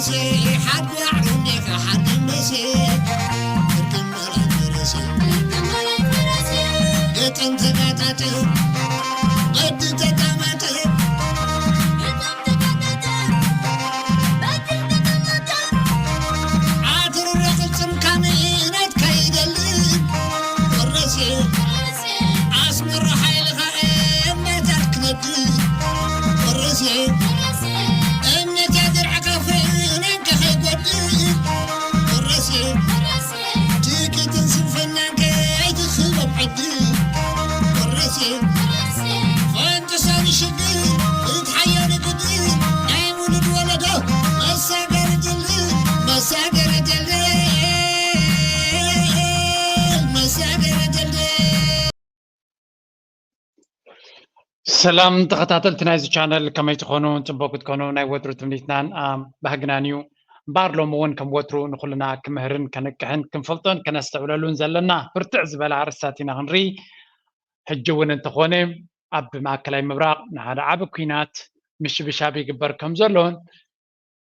ሓዳዕ እንዴካ ሓድም ደሴ፣ ፍርድም በላይ ፈረሴ፣ ግጥም ተጋጣጥም፣ በዲ ተጣማጥም፣ ኣትርረ ቅልጽም ካምኢነት ከይደሊ፣ ፈረሴ፣ ኣስመራ ሓይልኻ እምነታት ክነዲ፣ ፈረሴ፣ እምነት ያድርዕካ ፍሬ ከኸይጎድል፣ ወረሴ፣ ትዕቢትን ስንፍናን ከይትኽበብ ዕድል፣ ወረሴ፣ ፈንጥሳ ንሽግር፣ እትሓያል ግድል፣ ናይ ውሉድ ወለዶ መሳገሪ ድልድል፣ መሳገሪ ድልድል፣ መሳገሪ ድልድል። ሰላም ተኸታተልቲ ናይዚ ቻነል፣ ከመይ ትኾኑ? ጽቡቕ ክትኮኑ ናይ ወትሩ ትምኒትናን፣ ኣም፣ ባህግናን እዩ። እምበኣር ሎሚ እውን ከም ወትሩ ንኹልና ክምህርን ከነቅሕን ክንፈልጦን ከነስተውዕለሉን ዘለና ብርትዕ ዝበለ ኣርእስታት ኢና ክንርኢ። ሕጂ እውን እንተኾነ ኣብ ማእከላይ ምብራቕ ንሓደ ዓቢ ኲናት ምሽብሻብ ይግበር ከም ዘሎን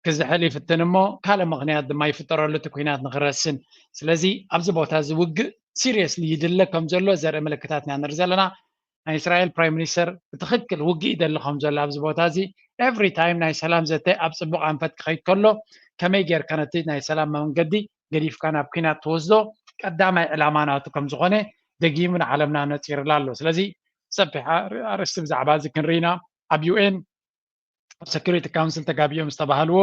ክዝሕል ይፍትን እሞ ካልእ ምኽንያት ድማ ይፍጠረሉ እቲ ኲናት ንኽረስን። ስለዚ ኣብዚ ቦታ እዚ ውግእ ሲሪየስሊ ይድለ ከም ዘሎ ዘርኢ ምልክታት ኢና ንርኢ ዘለና። ናይ እስራኤል ፕራይም ሚኒስተር ብትኽክል ውግእ ይደሊ ከም ዘሎ ኣብዚ ቦታ እዚ ኤቭሪ ታይም ናይ ሰላም ዘተ ኣብ ጽቡቕ ኣንፈት ክኸይድ ከሎ ከመይ ጌርካ ነቲ ናይ ሰላም መንገዲ ገዲፍካ ናብ ኲናት ትወስዶ ቀዳማይ ዕላማ ናቱ ከም ዝኾነ ደጊሙ ንዓለምና ነጺርላ ኣሎ። ስለዚ ሰፊሕ ኣርእስቲ ብዛዕባ እዚ ክንርኢና ኣብ ዩ ኤን ኣብ ሰኪሪቲ ካውንስል ተጋቢኦም ዝተባህልዎ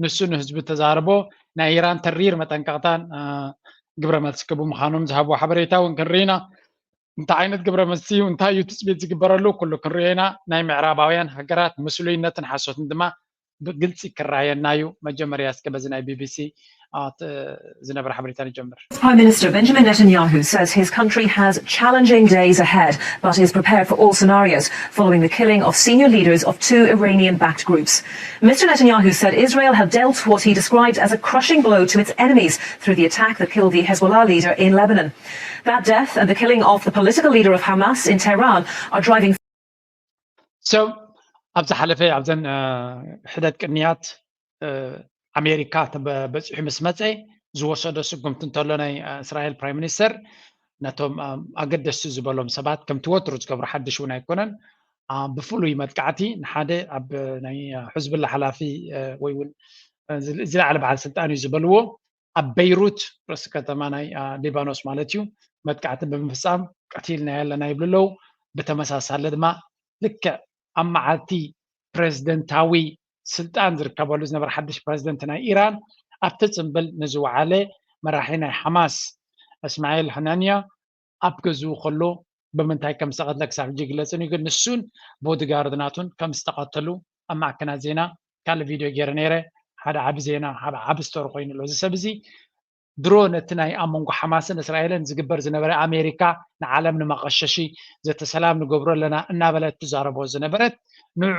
ንሱ ንህዝቢ ተዛርቦ ናይ ኢራን ተሪር መጠንቀቕታን ግብረ መልሲ ክቡ ምዃኖም ዝሃብዎ ሓበሬታ እውን ክንርኢ ኢና። እንታይ ዓይነት ግብረ መልሲ እዩ እንታይ እዩ ትፅቢት ዝግበረሉ ኩሉ ክንሪኦ ኢና። ናይ ምዕራባውያን ሃገራት ምስሉይነትን ሓሶትን ድማ ብግልፂ ክረኣየና እዩ። መጀመርያ እስከ በዚ ናይ ቢቢሲ ዝነበረ ሓበሬታ ንጀምር። Prime Minister Benjamin Netanyahu says his country has challenging days ahead, but is prepared for all scenarios following the killing of senior leaders of two Iranian-backed groups. Mister Netanyahu said Israel had dealt what he described as a crushing blow to its enemies through the attack that killed the Hezbollah leader in Lebanon. That death and the killing of the political leader of Hamas in Tehran are driving So ኣብ ዝሓለፈ ኣብዘን ሕደት ቅንያት ኣሜሪካ በፂሑ ምስ መፀ ዝወሰዶ ስጉምቲ እንተሎ ናይ እስራኤል ፕራይም ሚኒስተር ነቶም ኣገደስቲ ዝበሎም ሰባት ከምቲ ወትሩ ዝገብሮ ሓድሽ እውን ኣይኮነን ብፍሉይ መጥቃዕቲ ንሓደ ኣብ ናይ ሕዝብላ ሓላፊ ወይ እውን ዝለዓለ በዓል ስልጣን እዩ ዝበልዎ ኣብ በይሩት ርእሲ ከተማ ናይ ሊባኖስ ማለት እዩ መጥቃዕቲ ብምፍፃም ቀቲልና ያለና ይብሉ ኣለዉ። ብተመሳሳሊ ድማ ልክዕ ኣብ መዓልቲ ፕሬዝደንታዊ ስልጣን ዝርከበሉ ዝነበረ ሓድሽ ፕሬዝደንት ናይ ኢራን ኣብቲ ፅምብል ንዝወዓለ መራሒ ናይ ሓማስ እስማኤል ሃናንያ ኣብ ገዝኡ ከሎ ብምንታይ ከም ዝተቐትለ ክሳብ ሕጂ ይግለፅን እዩ። ግን ንሱን ቦዲጋርድ ናቱን ከም ዝተቐተሉ ኣብ ማዕከናት ዜና ካልእ ቪድዮ ገይረ ነይረ። ሓደ ዓቢ ዜና ሓደ ዓቢ ስቶሪ ኮይኑ ኣሎ። እዚ ሰብ እዚ ድሮ ነቲ ናይ ኣብ መንጎ ሓማስን እስራኤልን ዝግበር ዝነበረ ኣሜሪካ ንዓለም ንመቐሸሺ ዘተ ሰላም ንገብሮ ኣለና እናበለት ትዛረቦ ዝነበረት ንዑ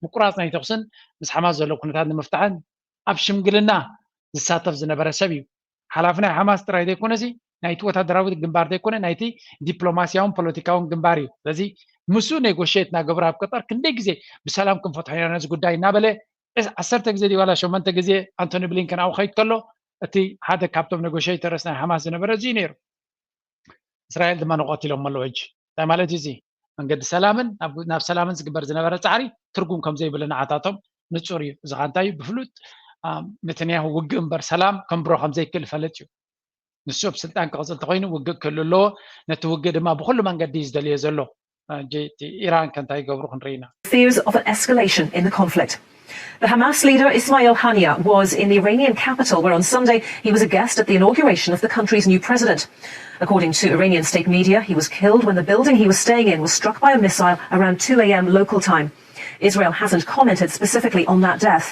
ምቁራፅ ናይ ተኩስን ምስ ሓማስ ዘሎ ኩነታት ንምፍታሕን ኣብ ሽምግልና ዝሳተፍ ዝነበረ ሰብ እዩ። ሓላፊ ናይ ሓማስ ጥራይ ዘይኮነሲ ናይቲ ወታደራዊ ግንባር ዘይኮነ ናይቲ ዲፕሎማሲያውን ፖለቲካውን ግንባር እዩ። ስለዚ ምስኡ ኔጎሽት እናገበረ ኣብ ቀጠር ክንደይ ግዜ ብሰላም ክንፈትሖ ኢና ነዚ ጉዳይ እናበለ ዓሰርተ ግዜ ድዋላ ሸመንተ ግዜ ኣንቶኒ ብሊንከን ኣብኡ ከይድ ከሎ እቲ ሓደ ካብቶም ኔጎሽተርስ ናይ ሓማስ ዝነበረ እዚ እዩ ነይሩ። እስራኤል ድማ ንቐትሎም ኣለዎ። ሕጂ እንታይ ማለት እዩ እዚ መንገዲ ሰላምን ናብ ሰላምን ዝግበር ዝነበረ ፃዕሪ ትርጉም ከም ዘይብሉ ንዓታቶም ንፁር እዩ። እዚ ከዓ እንታይ እዩ ብፍሉጥ ነተንያሁ ውግእ እምበር ሰላም ከንብሮ ከም ዘይክእል ይፈልጥ እዩ። ንሱ ኣብ ስልጣን ክቕፅል ተኮይኑ ውግእ ክህሉ ኣለዎ። ነቲ ውግእ ድማ ብኩሉ መንገዲ እዩ ዝደልዮ ዘሎ። ኢራን ከ እንታይ ይገብሩ ክንርኢ ኢና። Fears of an escalation in the conflict. The Hamas leader Ismail Haniyeh was in the Iranian capital, where on Sunday he was a guest at the inauguration of the country's new president. According to Iranian state media, he was killed when the building he was staying in was struck by a missile around two a.m. local time. Israel hasn't commented specifically on that death,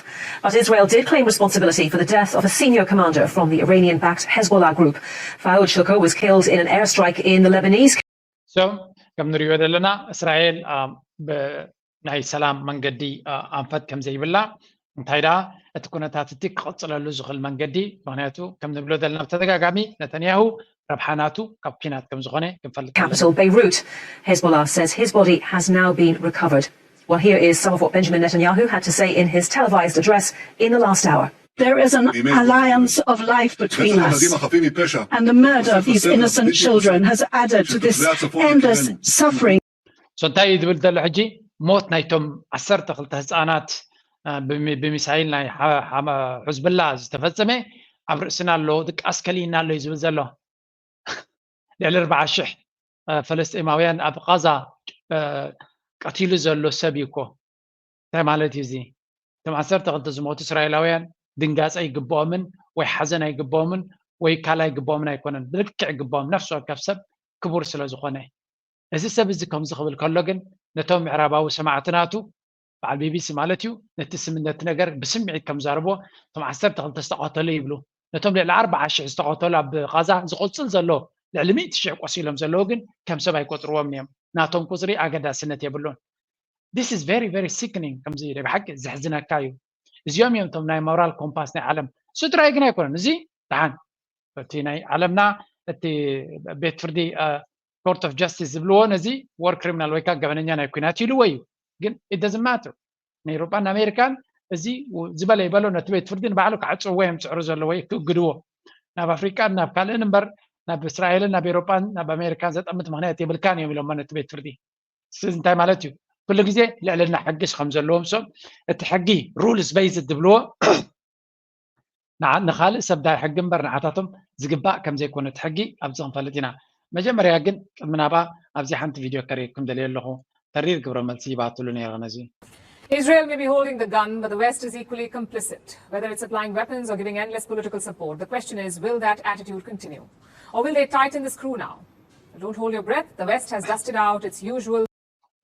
but Israel did claim responsibility for the death of a senior commander from the Iranian-backed Hezbollah group. Faoud Shukr was killed in an airstrike in the Lebanese. So ከም ንሪኦ ዘለና እስራኤል ናይ ሰላም መንገዲ ኣንፈት ከም ዘይብላ እንታይ ደኣ እቲ ኩነታት እቲ ክቕፅለሉ ዝኽእል መንገዲ ምክንያቱ ከም ንብሎ ዘለና ብተደጋጋሚ ነተንያሁ ረብሓ ናቱ ካብ ኲናት ከም ዝኾነ ክንፈልጥ ኣለና። Capital Beirut. Hezbollah says his body has now been recovered. Well, here is some of what Benjamin Netanyahu had to say in his televised address in the last hour. There is an alliance of life between us, and the murder of these innocent children has added to this endless suffering. So እንታይ እዩ ዝብል ዘሎ ሕጂ? ሞት ናይቶም ዓሰርተ ክልተ ህፃናት ብሚሳይል ናይ ሕዝብላ ዝተፈፀመ ኣብ ርእስና ኣሎ፣ ድቃስ ከሊእና ኣሎ እዩ ዝብል ዘሎ። ልዕሊ ኣርባዓ ሽሕ ፈለስጢማውያን ኣብ ቃዛ ቀቲሉ ዘሎ ሰብ እዩ እኮ። እንታይ ማለት እዩ እዚ? እቶም ዓሰርተ ክልተ ዝሞቱ እስራኤላውያን ድንጋፀ ይግብኦምን ወይ ሓዘን ኣይግብኦምን ወይ ካላ ይግብኦምን ኣይኮነን። ብልክዕ ይግብኦም። ነፍሲ ወከፍ ሰብ ክቡር ስለ ዝኾነ። እዚ ሰብ እዚ ከምዚ ክብል ከሎ ግን ነቶም ምዕራባዊ ሰማዕትናቱ በዓል ቢቢሲ ማለት እዩ ነቲ ስም ነቲ ነገር ብስምዒት ከም ዛርቦ እቶም ዓሰርተ ክልተ ዝተቐተሉ ይብሉ። ነቶም ልዕሊ ኣርባዓ ሽሕ ዝተቐተሉ ኣብ ቃዛ ዝቕፅል ዘሎ ልዕሊ ሚእቲ ሽሕ ቆሲሎም ዘለዉ ግን ከም ሰብ ኣይቆፅርዎም እዮም። ናቶም ቁፅሪ ኣገዳስነት የብሉን። This is very very sickening። ከምዚ ናይ ብሓቂ ዘሕዝነካ እዩ። እዚኦም እዮም እቶም ናይ ሞራል ኮምፓስ ናይ ዓለም። ስድራይ ግን ኣይኮነን። እዚ ደሓን እቲ ናይ ዓለምና እቲ ቤት ፍርዲ ኮርት ኦፍ ጃስቲስ ዝብልዎ ነዚ ወር ክሪሚናል ወይ ከዓ ገበነኛ ናይ ኩናት ኢልዎ እዩ። ግን it doesn't matter። ንኤውሮጳን ንኣሜሪካን እዚ ዝበለ ይበሎ ነቲ ቤት ፍርዲ ንባዕሉ ክዓፅዎ እዮም ዝፅዕሩ ዘለዉ ወይ ክእግድዎ። ናብ ኣፍሪቃን ናብ ካልእን እምበር ናብ እስራኤልን ናብ ኤውሮጳን ናብ ኣሜሪካን ዘጠምት ምክንያት የብልካን እዮም ኢሎሞ ነቲ ቤት ፍርዲ። እዚ እንታይ ማለት እዩ? ኩሉ ግዜ ልዕልና ሕጊስ ከም ዘለዎም ሰብ እቲ ሕጊ rules based ዝብልዎ ንዓ- ንኻልእ ሰብ ዳይ ሕጊ እምበር ንዓታቶም ዝግባእ ከም ዘይኮነ እቲ ሕጊ ኣብዚ ክንፈልጥ ኢና። መጀመርያ ግን ቅድሚ ናባ ኣብዚ ሓንቲ ቪድዮ ከርእየኩም ደልየ ኣለኹ። ተሪር ግብረ መልሲ ይባትሉ ነይረ ነዚ። Israel may be holding the gun, but the West is equally complicit. Whether it's supplying weapons or giving endless political support, the question is, will that attitude continue? Or will they tighten the screw now? Don't hold your breath. The West has dusted out its usual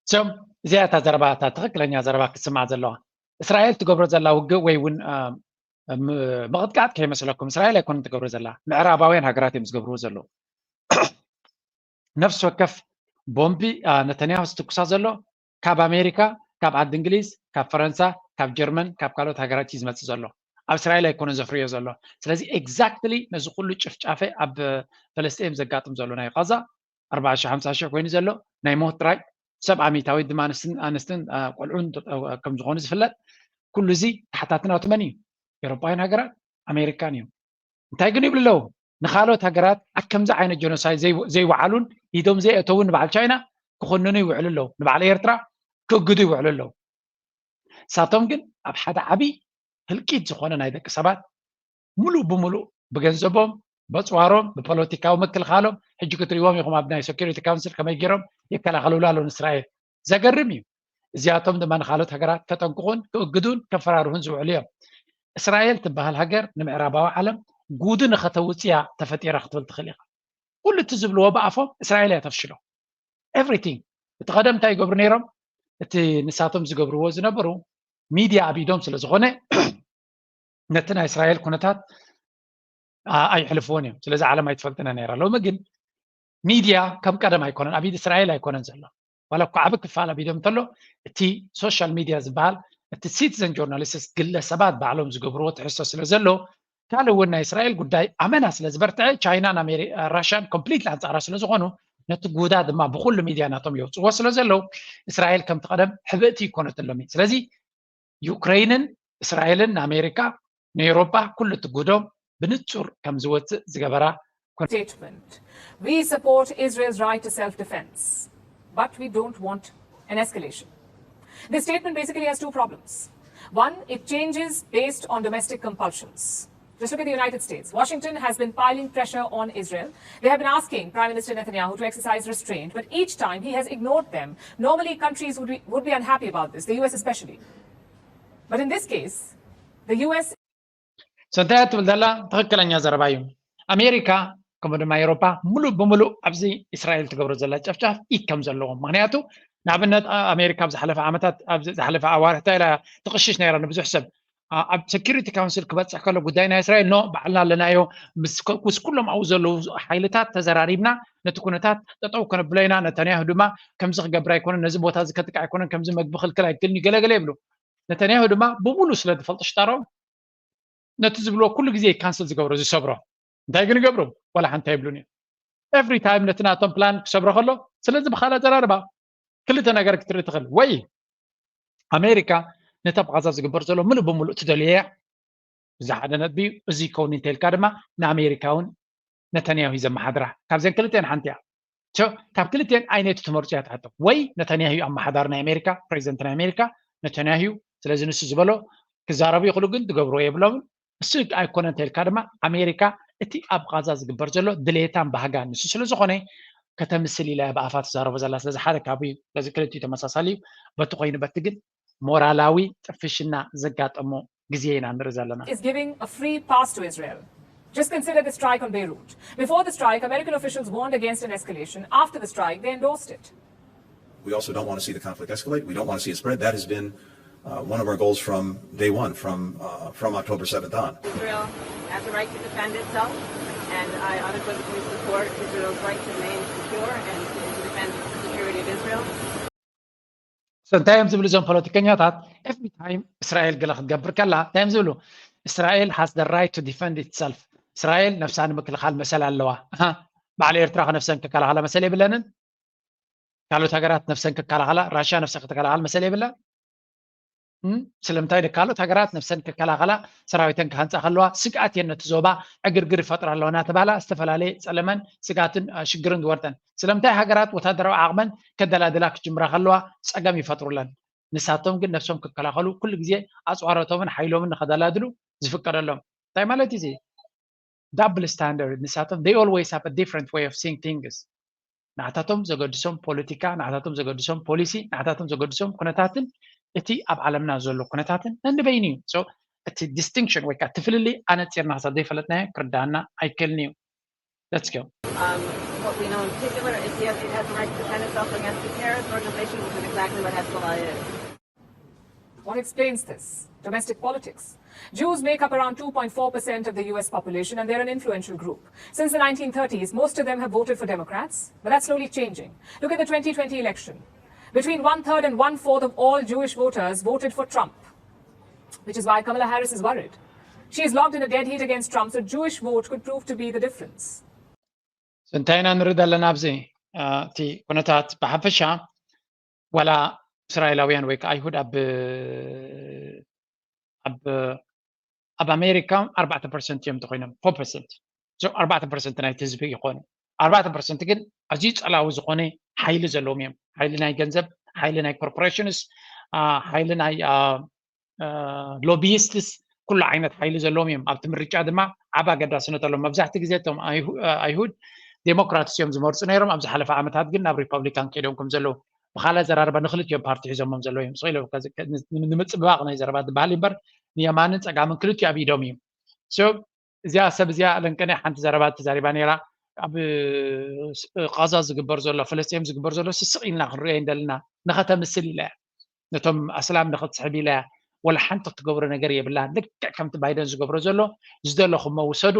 እዚኦም እዚኣ እታ ዘረባ እታ ትኽክለኛ ዘረባ ክትስማዕ ዘለዋ። እስራኤል ትገብሮ ዘላ ውግእ ወይ እውን ምቕጥቃጥ ከይመስለኩም፣ እስራኤል ኣይኮነን ትገብሮ ዘላ፣ ምዕራባውያን ሃገራት እዮም ዝገብርዎ ዘለዉ። ነፍሲ ወከፍ ቦምቢ ነተንያሁ ዝትኩሳ ዘሎ ካብ ኣሜሪካ፣ ካብ ዓዲ እንግሊዝ፣ ካብ ፈረንሳ፣ ካብ ጀርመን፣ ካብ ካልኦት ሃገራት እዩ ዝመፅእ ዘሎ። ኣብ እስራኤል ኣይኮነን ዘፍርዮ ዘሎ። ስለዚ exactly ነዚ ኩሉ ጭፍጫፈ ኣብ ፈለስጢን ዘጋጥም ዘሎ ናይ ቃዛ ኣርባዓ ሽሕ ሓምሳ ሽሕ ኮይኑ ዘሎ ናይ ሞት ጥራይ፣ ሰብዓ ሚእታዊት ድማ ኣንስትን ኣንስትን ቆልዑን ከም ዝኾኑ ዝፍለጥ። ኩሉ እዚ ተሓታቲ ናቱ መን እዩ? ኤውሮጳውያን ሃገራት ኣሜሪካን እዩ። እንታይ ግን ይብሉ ኣለዉ? ንኻልኦት ሃገራት ኣብ ከምዚ ዓይነት ጀኖሳይድ ዘይወዓሉን ኢዶም ዘየእተውን ንበዓል ቻይና ክኾንኑ ይውዕሉ ኣለዉ። ንበዓል ኤርትራ ክእግዱ ይውዕሉ ኣለዉ። ንሳቶም ግን ኣብ ሓደ ዓብዪ ህልቂት ዝኾነ ናይ ደቂ ሰባት ሙሉእ ብሙሉእ ብገንዘቦም፣ በፅዋሮም፣ ብፖለቲካዊ ምክልኻሎም ሕጂ ክትሪእዎም ኢኹም ኣብ ናይ ሴኩሪቲ ካውንስል ከመይ ገይሮም ይከላኸሉላ ኣለዉ ንእስራኤል። ዘገርም እዩ። እዚኣቶም ድማ ንካልኦት ሃገራት ከጠንቅቑን ክእግዱን ከፈራርሁን ዝውዕሉ እዮም። እስራኤል ትበሃል ሃገር ንምዕራባዊ ዓለም ጉድ ንኸተውፅያ ተፈጢራ ክትብል ትኽእል ኢኻ። ኩሉ እቲ ዝብልዎ ብኣፎም እስራኤል እያ ተፍሽሎ። Everything። እቲ ቀደም እንታይ ይገብሩ ነይሮም? እቲ ንሳቶም ዝገብርዎ ዝነበሩ ሚድያ ኣብ ኢዶም ስለ ዝኾነ ነቲ ናይ እስራኤል ኩነታት ኣይሕልፍዎን እዮም። ስለዚ ዓለም ኣይትፈልጥን ነይራ። ሎሚ ግን ሚድያ ከም ቀደም ኣይኮነን፣ ኣብ ኢድ እስራኤል ኣይኮነን ዘሎ። ዋላ እኳ ዓቢ ክፋል ኣብ ኢዶም እንተሎ እቲ ሶሻል ሚድያ ዝበሃል እቲ ሲቲዘን ጆርናሊስትስ ግለ ሰባት ባዕሎም ዝገብርዎ ትሕዝቶ ስለ ዘሎ ካልእ እውን ናይ እስራኤል ጉዳይ ኣመና ስለ ዝበርትዐ ቻይናን ራሽያን ኮምፕሊትሊ ኣንፃራ ስለ ዝኾኑ ነቲ ጉዳ ድማ ብኩሉ ሚድያ ናቶም የውፅዎ ስለ ዘለዉ እስራኤል ከምቲ ቀደም ሕብእቲ ይኮነትሎም እዩ። ስለዚ ዩክሬይንን እስራኤልን ንኣሜሪካ ንኤውሮጳ ኩሉ እቲ ጉዶም ብንጹር ከም ዝወጽእ ዝገበራ statement. We support Israel's right to self-defense, but we don't want an escalation. This statement basically has two problems. One, it changes based on domestic compulsions. Just look at the United States. Washington has been piling pressure on Israel. They have been asking Prime Minister Netanyahu to exercise restraint, but each time he has ignored them. Normally, countries would be, would be unhappy about this, the U S especially. But in this case, the U S So እንታይ ትብል ዘላ ትኽክለኛ ዘረባ እዩ። ኣሜሪካ ከምኡ ድማ ኤውሮፓ ሙሉእ ብሙሉእ ኣብዚ እስራኤል ትገብሮ ዘላ ጨፍጫፍ ኢድ ከም ዘለዎም። ምክንያቱ ንኣብነት ኣሜሪካ ኣብ ዝሓለፈ ዓመታት ኣብ ዝሓለፈ ኣዋርሕ እንታይ ኢላ ትቕሽሽ ነይራ ንብዙሕ ሰብ ኣብ ሴኩሪቲ ካውንስል ክበፅሕ ከሎ ጉዳይ ናይ እስራኤል ኖ ባዕልና ኣለናዮ ምስ ኩሎም ኣብኡ ዘለዉ ሓይልታት ተዘራሪብና ነቲ ኩነታት ጠጠው ከነብሎ ኢና። ነተንያሁ ድማ ከምዚ ክገብር ኣይኮነን፣ ነዚ ቦታ እዚ ከጥቅዕ ኣይኮነን፣ ከምዚ መግቢ ክልክል ኣይክልን እዩ ገለገለ ይብሉ። ነተንያሁ ድማ ብሙሉ ስለ ዝፈልጡ ሽጣሮም ነቲ ዝብልዎ ኩሉ ግዜ ካንስል ዝገብሮ ዝሰብሮ እንታይ ግን ይገብሩ ዋላ ሓንቲ ኣይብሉን እዮም። ኤቭሪ ታይም ነቲ ናቶም ፕላን ክሰብሮ ከሎ ስለዚ ብካል ኣዘራርባ ክልተ ነገር ክትርኢ ትኽእል ወይ ኣሜሪካ ነቲ ኣብ ቃዛ ዝግበር ዘሎ ምሉእ ብምሉእ ትደልዮ እያ። እዚ ሓደ ነጥቢ እዩ። እዚ ይከውን እንተልካ ድማ ንኣሜሪካ እውን ነተንያሁ እዩ ዘመሓድራ። ካብዘን ክልተን ሓንቲ እያ። ካብ ክልተን ኣይነቱ ትመርፁ እያ ትሓቶ። ወይ ነተንያሁ ኣመሓዳሪ ናይ ኣሜሪካ፣ ፕሬዚደንት ናይ ኣሜሪካ ነተንያሁ። ስለዚ ንሱ ዝበሎ ክዛረቡ ይኽእሉ፣ ግን ዝገብርዎ የብሎምን። እሱ ኣይኮነ እንተልካ ድማ ኣሜሪካ እቲ ኣብ ቃዛ ዝግበር ዘሎ ድሌታን ባህጋን ንሱ ስለ ዝኾነ ከተምስል ኢላ እያ ብኣፋ ትዛረቦ ዘላ። ስለዚ ሓደ ካብ እዩ። ስለዚ ክልቲኡ ተመሳሳሊ እዩ። በቲ ኮይኑ በቲ ግን ሞራላዊ ጥፍሽና ዘጋጠሞ ግዜ ኢና ንርኢ ዘለና። is giving a free pass to Israel. Just consider the strike on Beirut. Before the strike, American officials warned against an escalation. After the strike, they endorsed it. We also don't want to see the conflict escalate. We don't want to see it spread. That has been uh, one of our goals from day one, from uh, from October seventh on. Israel has a right to defend itself, and I unequivocally support Israel's right to remain secure and to defend the security of Israel. So እንታይ እዮም ዝብሉ እዞም ፖለቲከኛታት? Every time እስራኤል ገለ ክትገብር ከላ እንታይ እዮም ዝብሉ? Israel has the right to defend itself. እስራኤል ነብሳ ንምክልኻል መሰል ኣለዋ። ኣሃ፣ በዓል ኤርትራ ከ ነብሰን ክከላኸላ መሰል የብለንን? ካልኦት ሃገራት ነብሰን ክከላኸላ፣ ራሽያ ነብሳ ክትከላኸል መሰል የብላን? እም፣ ስለምንታይ ካልኦት ሃገራት ነብሰን ክከላኸላ ሰራዊተን ክሃንፃ ከለዋ ስግኣት እየን ነቲ ዞባ ዕግርግር ይፈጥራ ኣለዋ እናተባህላ ዝተፈላለየ ፀለመን ስግኣትን ሽግርን ዝወርደን? ስለምንታይ ሃገራት ወታደራዊ ዓቕመን ከደላድላ ክጅምራ ከለዋ ፀገም ይፈጥሩለን? ንሳቶም ግን ነብሶም ክከላኸሉ ኩሉ ግዜ ኣፅዋሮቶምን ሓይሎምን ንኸደላድሉ ዝፍቀደሎም። እንታይ ማለት እዩ እዚ? Double standard። ንሳቶም they always have a different way of seeing things። ንዓታቶም ዘገድሶም ፖለቲካ፣ ንዓታቶም ዘገድሶም ፖሊሲ፣ ንዓታቶም ዘገድሶም ኩነታትን እቲ ኣብ ዓለምና ዘሎ ኩነታትን ነንበይኑ እዩ። So እቲ distinction ወይ ከዓ እቲ ፍልልይ ኣነፂርና ክሳብ ዘይፈለጥናዮ ክርዳኣና ኣይክእልን እዩ። Let's go። Um, what we know in particular is yes, it has the right to defend itself against a terrorist organization, which is exactly what Hezbollah is. What explains this? Domestic politics. Jews make up around two point four percent of the U S population and they're an influential group. Since the nineteen thirties, most of them have voted for Democrats, but that's slowly changing. Look at the twenty twenty election. Between one third and one fourth of all Jewish voters voted for Trump, which is why Kamala Harris is worried. She's logged in a dead heat against Trump, so Jewish vote could prove to be the difference. So እንታይ ኢና ንርኢ ዘለና ኣብዚ? እቲ ኩነታት ብሓፈሻ ዋላ እስራኤላውያን ወይ ከዓ ኣይሁድ ኣብ ኣብ ኣብ ኣሜሪካ ኣርባዕተ ፐርሰንት እዮም ተኮይኖም፣ ፎር ፐርሰንት። So ኣርባዕተ ፐርሰንት ናይቲ ህዝቢ ይኾኑ። ኣርባዕተ ፐርሰንት ግን ኣዝዩ ፀላዊ ዝኾነ ሓይሊ ዘለዎም እዮም። ሓይሊ ናይ ገንዘብ፣ ሓይሊ ናይ ኮርፖሬሽንስ፣ ሓይሊ ናይ ሎቢይስትስ፣ ኩሉ ዓይነት ሓይሊ ዘለዎም እዮም። ኣብቲ ምርጫ ድማ ዓቢ ኣገዳስነት ኣለዎም። መብዛሕትኡ ግዜ እቶም ኣይሁድ ዴሞክራትስ እዮም ዝመርፁ ነይሮም። ኣብ ዝሓለፈ ዓመታት ግን ናብ ሪፐብሊካን ከይዶም ከም ዘለዉ ብኻልእ ኣዘራርባ ንክልቲኦም ፓርቲ ሒዞሞም ዘለዉ እዮም። ስቕ ኢሎም ንምፅብባቕ ናይ ዘረባ ዝበሃል እምበር ንየማንን ፀጋምን ክልቲኡ ኣብ ኢዶም እዩ። እዚኣ ሰብ እዚኣ ለንቀነ ሓንቲ ዘረባ ተዛሪባ ነይራ። ኣብ ቃዛ ዝግበር ዘሎ፣ ፍልስጤም ዝግበር ዘሎ ስስቕ ኢልና ክንሪኦ እንደልና ንኸተምስል ኢላ እያ። ነቶም ኣስላም ንኽትስሕብ ኢላ እያ። ወላ ሓንቲ ክትገብሮ ነገር የብላን። ልክዕ ከምቲ ባይደን ዝገብሮ ዘሎ ዝደለኹሞ ውሰዱ፣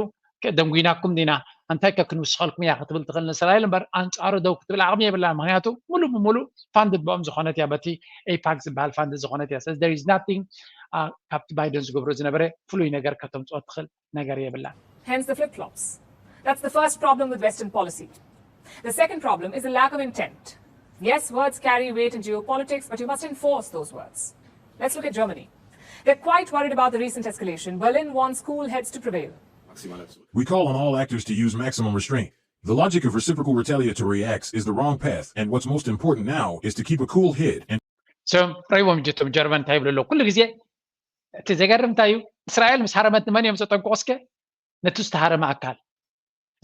ደንጉይናኩም ዲና፣ እንታይ ከ ክንውስኸልኩም እያ ክትብል ትኽእል ንእስራኤል እምበር ኣንፃሩ ደው ክትብል ዓቕሚ የብላን። ምክንያቱ ሙሉ ብሙሉ ፋንድድ ብኦም ዝኾነት እያ፣ በቲ ኤይፓክ ዝበሃል ፋንድ ዝኾነት እያ። ስለዚ there is nothing ካብቲ ባይደን ዝገብሮ ዝነበረ ፍሉይ ነገር ከተምፅኦ ትኽእል ነገር የብላን። Hence the flip-flops. That's the first problem with Western policy. The second problem is the lack of intent. Yes, words carry weight in geopolitics, but you must enforce those words. Let's look at Germany. They're quite worried about the recent escalation. Berlin wants cool heads to prevail. We call on all actors to use maximum restraint. The logic of reciprocal retaliatory acts is the wrong path, and what's most important now is to keep a cool head and So ራይዎም ጀቶም ጀርመን እንታይ ይብሉ ኣለዉ ኩሉ ግዜ? እቲ ዘገርም እንታይ እዩ? እስራኤል ምስ ሃረመት ንመን እዮም ዘጠንቅቑ እስከ? ነቲ ዝተሃረመ ኣካል።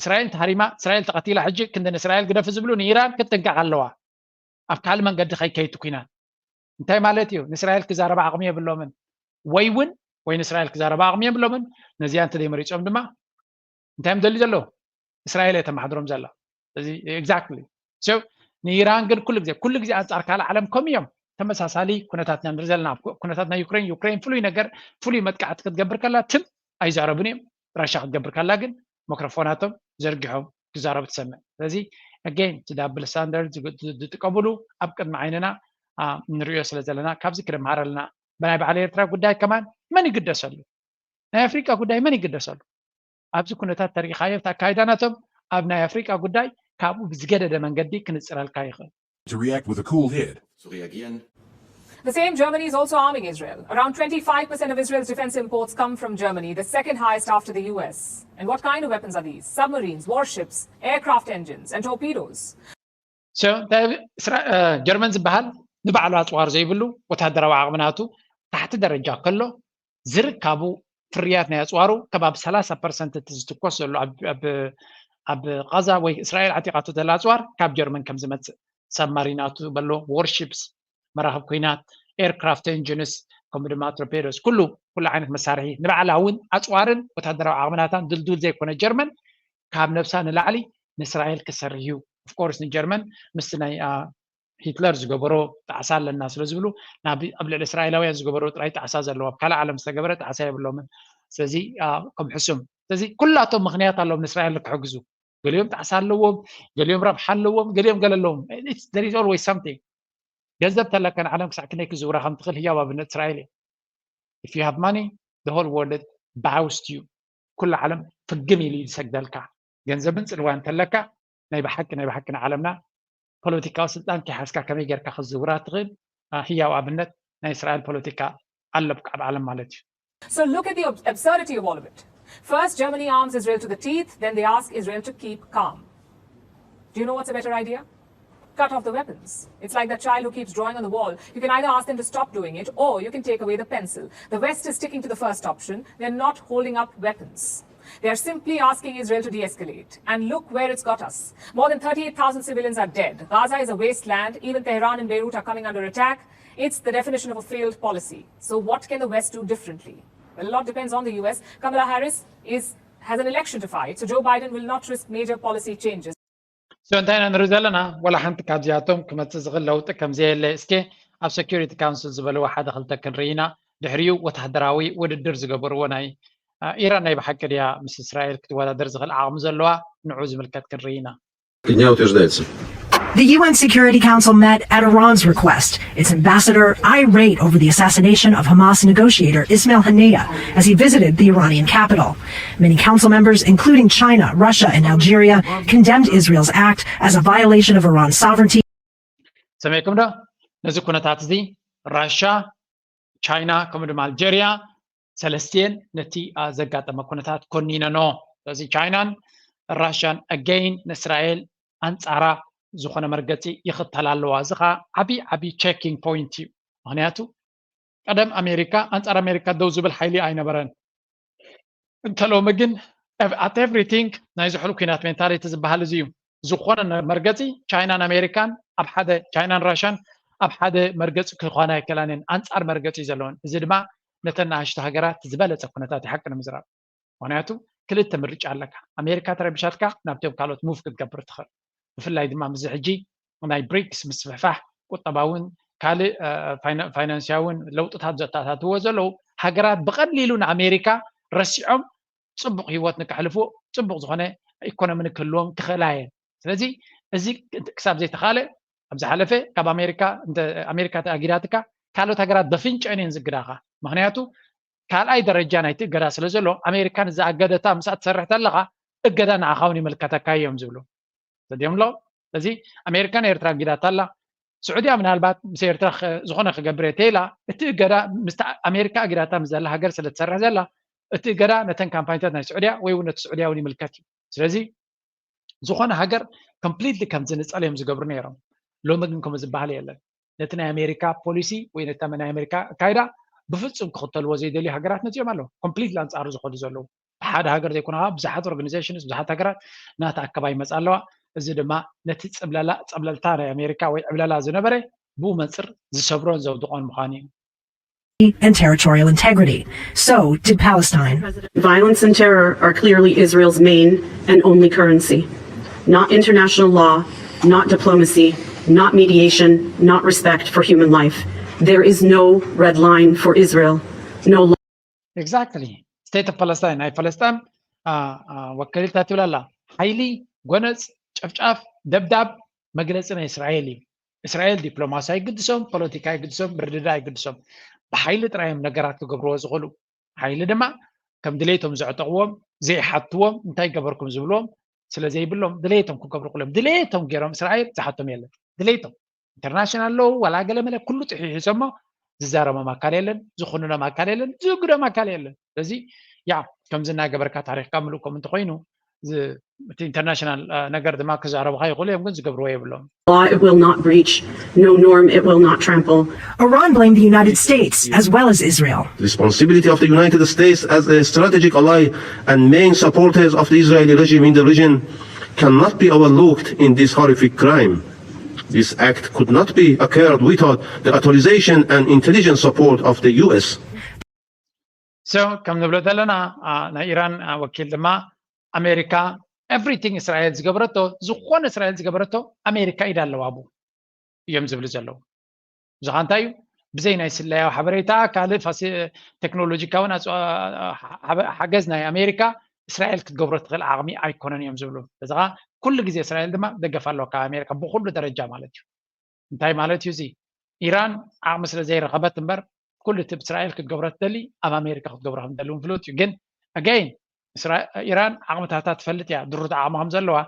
እስራኤል ተሃሪማ፣ እስራኤል ተቐቲላ፣ ሕጂ ክንዲ ንእስራኤል ግደፊ ዝብሉ ንኢራን ክትጥንቀቕ ኣለዋ። ኣብ ካልእ መንገዲ ከይከይድ ኩናት እንታይ ማለት እዩ? ንእስራኤል ክዛረባ ዓቕሚ የብሎምን። ወይ እውን ወይ ንእስራኤል ክዛረባ ዓቕሚ የብሎምን። ነዚኣ እንተዘይመሪፆም ድማ እንታይ እዮም ደልዩ ዘለዉ? እስራኤል እየ ተማሓድሮም ዘላ። እዚ exactly። So ንኢራን ግን ኩሉ ግዜ ኩሉ ግዜ ኣንፃር ካልእ ዓለም ከምኡ እዮም። ተመሳሳሊ ኩነታት ኢና ንርኢ ዘለና። ኩነታት ናይ ዩክሬን ዩክሬን ፍሉይ ነገር ፍሉይ መጥቃዕቲ ክትገብር ከላ ትም ኣይዛረቡን እዮም። ራሻ ክትገብር ከላ ግን መክሮፎናቶም ዘርጊሖም ክዛረቡ ትሰምዕ። ስለዚ again እቲ ዳብል ስታንዳርድ ዝጥቀምሉ ኣብ ቅድሚ ዓይንና ንሪኦ ስለ ዘለና ካብዚ ክንምሃር ኣለና። ብናይ በዓል ኤርትራ ጉዳይ ከማን መን ይግደሰሉ? ናይ ኣፍሪቃ ጉዳይ መን ይግደሰሉ? ኣብዚ ኩነታት ተሪኢኻዮ እቲ ኣካይዳ ናቶም ኣብ ናይ ኣፍሪቃ ጉዳይ ካብኡ ብዝገደደ መንገዲ ክንፅረልካ ይኽእል። to react with a cool head. Zu reagieren. The same Germany is also arming Israel. Around twenty-five percent of Israel's defense imports come from Germany, the second highest after the U S. And what kind of weapons are these? Submarines, warships, aircraft engines, and torpedoes. ጀርመን ዝበሃል ንባዕሉ ኣፅዋር ዘይብሉ፣ ወታደራዊ ዓቕሚ ናቱ ታሕቲ ደረጃ ከሎ፣ ዝርካቡ ፍርያት ናይ ኣፅዋሩ ከባቢ ሰላሳ ፐርሰንት እቲ ዝትኮስ ዘሎ ኣብ ቃዛ ወይ እስራኤል ዓጢቓቶ ዘላ ኣፅዋር ካብ ጀርመን ከም ዝመፅእ፣ ሳብማሪናቱ በሎ፣ ዎርሺፕስ፣ መራኽብ ኩናት፣ ኤርክራፍት ኤንጂንስ፣ ከምኡ ድማ ቶርፔዶስ፣ ኩሉ ኩሉ ዓይነት መሳርሒ ንባዕላ እውን ኣፅዋርን ወታደራዊ ዓቕምናታን ድልዱል ዘይኮነ ጀርመን ካብ ነብሳ ንላዕሊ ንእስራኤል ክሰርሕ እዩ። ኦፍኮርስ ንጀርመን ምስቲ ናይ ሂትለር ዝገበሮ ጣዕሳ ኣለና ስለ ዝብሉ ኣብ ልዕሊ እስራኤላውያን ዝገበሮ ጥራይ ጣዕሳ ዘለዎ፣ ኣብ ካልእ ዓለም ዝተገበረ ጣዕሳ የብሎምን። ስለዚ ከም ሕሱም ስለዚ ኩላቶም ምክንያት ኣለዎም ንእስራኤል ክሕግዙ። ገሊኦም ጣዕሳ ኣለዎም፣ ገሊኦም ረብሓ ኣለዎም፣ ገሊኦም ገለ ኣለዎም። There is always something። ገንዘብ ተለካ ንዓለም ክሳዕ ክንደይ ክዝውራ ከም ትኽእል ህያው ኣብነት እስራኤል እየ። If you have money, the whole world bows to you። ኩሉ ዓለም ፍግም ኢሉ ይሰግደልካ። ገንዘብን ፅልዋን ተለካ ናይ ብሓቂ ናይ ብሓቂ ንዓለምና ፖለቲካዊ ስልጣን ከይሓዝካ ከመይ ጌርካ ክዝውራ ትኽእል ህያው ኣብነት ናይ እስራኤል ፖለቲካ ኣሎ ኣብ ዓለም ማለት እዩ። So look at the absurdity of all of it. First, Germany arms Israel to the teeth, then they ask Israel to keep calm. Do you know what's a better idea? Cut off the weapons. It's like that child who keeps drawing on the wall. You can either ask them to stop doing it or you can take away the pencil. The West is sticking to the first option. They're not holding up weapons. They are simply asking Israel to de escalate. And look where it's got us. More than thirty-eight thousand civilians are dead. Gaza is a wasteland. Even Tehran and Beirut are coming under attack. It's the definition of a failed policy. So, what can the West do differently? Well, a lot depends on the U S. Kamala Harris is has an election to fight, so Joe Biden will not risk major policy changes. So እንታይ ኢና ንርኢ ዘለና? ወላ ሓንቲ ካብዚኣቶም ክመፅእ ዝኽእል ለውጢ ከም ዘየለ እስከ ኣብ ሴኩሪቲ ካውንስል ዝበልዎ ሓደ ክልተ ክንርኢ ኢና። ድሕሪኡ ወታደራዊ ውድድር ዝገበርዎ ናይ ኢራን ናይ ብሓቂ ድያ ምስ እስራኤል ክትወዳደር ዝኽእል ዓቕሚ ዘለዋ ንዑ ዝምልከት ክንርኢ ኢና። Дня утверждается. The U N Security Council met at Iran's request, its ambassador irate over the assassination of Hamas negotiator Ismail Haniyeh as he visited the Iranian capital. Many council members, including China, Russia, and Algeria, condemned Israel's act as a violation of Iran's sovereignty. ሰሚዕኩም ዶ? ነዚ ኩነታት እዚ ራሻ፣ ቻይና ከምኡ ድማ ኣልጀርያ ሰለስቲኤን ነቲ ዘጋጠመ ኩነታት ኮኒነኖ። ስለዚ ቻይናን ራሽያን ኣገይን ንእስራኤል ኣንፃራ ዝኾነ መርገፂ ይኽተላ ኣለዋ። እዚ ከዓ ዓብዪ ዓብዪ ቼኪንግ ፖይንት እዩ። ምክንያቱ ቀደም ኣሜሪካ ኣንፃር ኣሜሪካ ደው ዝብል ሓይሊ ኣይነበረን። እንተ ሎሚ ግን at everything ናይ ዝሕሉ ኩናት ሜንታሊቲ ዝበሃል እዚ እዩ። ዝኾነ መርገፂ ቻይናን ኣሜሪካን ኣብ ሓደ ቻይናን ራሽያን ኣብ ሓደ መርገፂ ክኾና ኣይከላን እየን። ኣንፃር መርገፂ ዘለወን። እዚ ድማ ነተን ንኣሽቱ ሃገራት ዝበለፀ ኩነታት እዩ ሓቂ ንምዝራብ። ምክንያቱ ክልተ ምርጫ ኣለካ። ኣሜሪካ ተረቢሻትካ ናብቶም ካልኦት ሙቭ ክትገብር ትኽእል። ብፍላይ ድማ ምስዚ ሕጂ ናይ ብሪክስ ምስፍሕፋሕ ቁጠባውን ካልእ ፋይናንስያውን ለውጥታት ዘተኣታትዎ ዘለዉ ሃገራት ብቐሊሉ ንኣሜሪካ ረሲዖም ፅቡቕ ህይወት ንከሕልፉ ፅቡቕ ዝኾነ ኢኮኖሚ ንክህልዎም ክኽእላ እየን። ስለዚ እዚ ክሳብ ዘይተኻለ ኣብ ዝሓለፈ ካብ ኣሜሪካ ኣሜሪካ ኣጊዳትካ ካልኦት ሃገራት በፍንጨን እየን ዝግዳኻ። ምክንያቱ ካልኣይ ደረጃ ናይቲ እገዳ ስለ ዘሎ ኣሜሪካ ንዛ ኣገደታ ምስኣ ትሰርሕ ተለኻ እገዳ ንዓኻ እውን ይምልከተካ እዮም ዝብሉ። ተዲኦም ኣሎ። ስለዚ ኣሜሪካ ንኤርትራ ኣጊዳታ ኣላ። ስዑድያ ምናልባት ምስ ኤርትራ ዝኾነ ክገብር እየ ተኢላ እቲ እገዳ ምስ ኣሜሪካ ኣጊዳታ ምስ ዘላ ሃገር ስለ ትሰርሕ ዘላ እቲ እገዳ ነተን ካምፓኒታት ናይ ስዑድያ ወይ እውን ነቲ ስዑድያ እውን ይምልከት እዩ። ስለዚ ዝኾነ ሃገር ኮምፕሊትሊ ከም ዝንፀል እዮም ዝገብሩ ነይሮም። ሎሚ ግን ከምኡ ዝበሃል የለን። ነቲ ናይ ኣሜሪካ ፖሊሲ ወይ ነቲ ናይ ኣሜሪካ ኣካይዳ ብፍፁም ክኽተልዎ ዘይደልዩ ሃገራት መፂኦም ኣለዉ። ኮምፕሊትሊ ኣንፃሩ ዝኸዱ ዘለዉ ብሓደ ሃገር ዘይኮነ ከዓ ብዙሓት ኦርጋኒዜሽንስ ብዙሓት ሃገራት ናታ ኣከባ ይመፃ ኣለዋ። እዚ ድማ ነቲ ፀብለላ ፀብለልታ ናይ ኣሜሪካ ወይ ዕብለላ ዝነበረ ብኡ መንፅር ዝሰብሮን ዘውድቖን ምዃኑ እዩ። And territorial integrity. So did Palestine. Violence and terror are clearly Israel's main and only currency. Not international law, not diplomacy, not mediation, not respect for human life. There is no red line for Israel. No law. Exactly. State of Palestine ናይ ፈለስጣን ወከሊልታ ትብል ኣላ። ሓይሊ፣ ጎነፅ፣ ጨፍጫፍ፣ ደብዳብ መግለፂ ናይ እስራኤል እዩ። እስራኤል ዲፕሎማሲ ኣይግድሶም፣ ፖለቲካ ኣይግድሶም፣ ምርድዳ ኣይግድሶም። ብሓይሊ ጥራይ እዮም ነገራት ክገብርዎ ዝኽእሉ። ሓይሊ ድማ ከም ድሌቶም ዘዕጠቕዎም ዘይሓትዎም እንታይ ገበርኩም ዝብልዎም ስለ ዘይብሎም ድሌቶም ክገብሩ ክሎም ድሌቶም ገይሮም እስራኤል ዝሓቶም የለን። ድሌቶም ኢንተርናሽናል ኣለዉ ዋላ ገለ መለ ኩሉ ጥሒሑ ሒሶሞ ዝዛረቦም ኣካል የለን፣ ዝኹንኖም ኣካል የለን፣ ዝእግዶም ኣካል የለን። ስለዚ ያ ከምዚ እናገበርካ ታሪኽካ ምሉእ ከምኡ እንተኮይኑ፣ እዚ፣ እቲ ኢንተርናሽናል፣ አ፣ ነገር ድማ ክዛረቡኻ ይኽእሉ እዮም፣ ግን ዝገብርዎ የብሎም። Law it will not breach, no norm it will not trample. Iran blamed the United States as well as Israel. The responsibility of the United States as a strategic ally and main supporters of the Israeli regime in the region cannot be overlooked in this horrific crime. This act could not be occurred without the authorization and intelligence support of the U S. So ከም ንብሎ ዘለና፣ አ፣ ናይ ኢራን፣ አ፣ ወኪል ድማ ኣሜሪካ everything እስራኤል ዝገበረቶ፣ ዝኾነ እስራኤል ዝገበረቶ ኣሜሪካ ኢድ ኣለዋ ኣብኡ እዮም ዝብሉ ዘለዉ። እዚ ኸኣ እንታይ እዩ? ብዘይ ናይ ስለያዊ ሓበሬታ፣ ካልእ ፋሲ-፣ ቴክኖሎጂካውን ኣጽዋ-፣ ሓበ-፣ ሓገዝ ናይ ኣሜሪካ እስራኤል ክትገብሮ ትኽእል ዓቕሚ ኣይኮነን እዮም ዝብሉ። እዚ ኸኣ ኩሉ ግዜ እስራኤል ድማ ደገፍ ኣለዋ ካብ ኣሜሪካ ብኹሉ ደረጃ ማለት እዩ። እንታይ ማለት እዩ እዚ? ኢራን ዓቕሚ ስለ ዘይረኸበት እምበር ኩሉ እቲ እስራኤል ክትገብሮ ትደሊ ኣብ ኣሜሪካ ክትገብሮ ከም ትደሊ እውን ፍሉጥ እዩ። ግን ኣገይን ኢራን ዓቕምታታ ትፈልጥ እያ፣ ድሩት ዓቕሚ ከም ዘለዋ።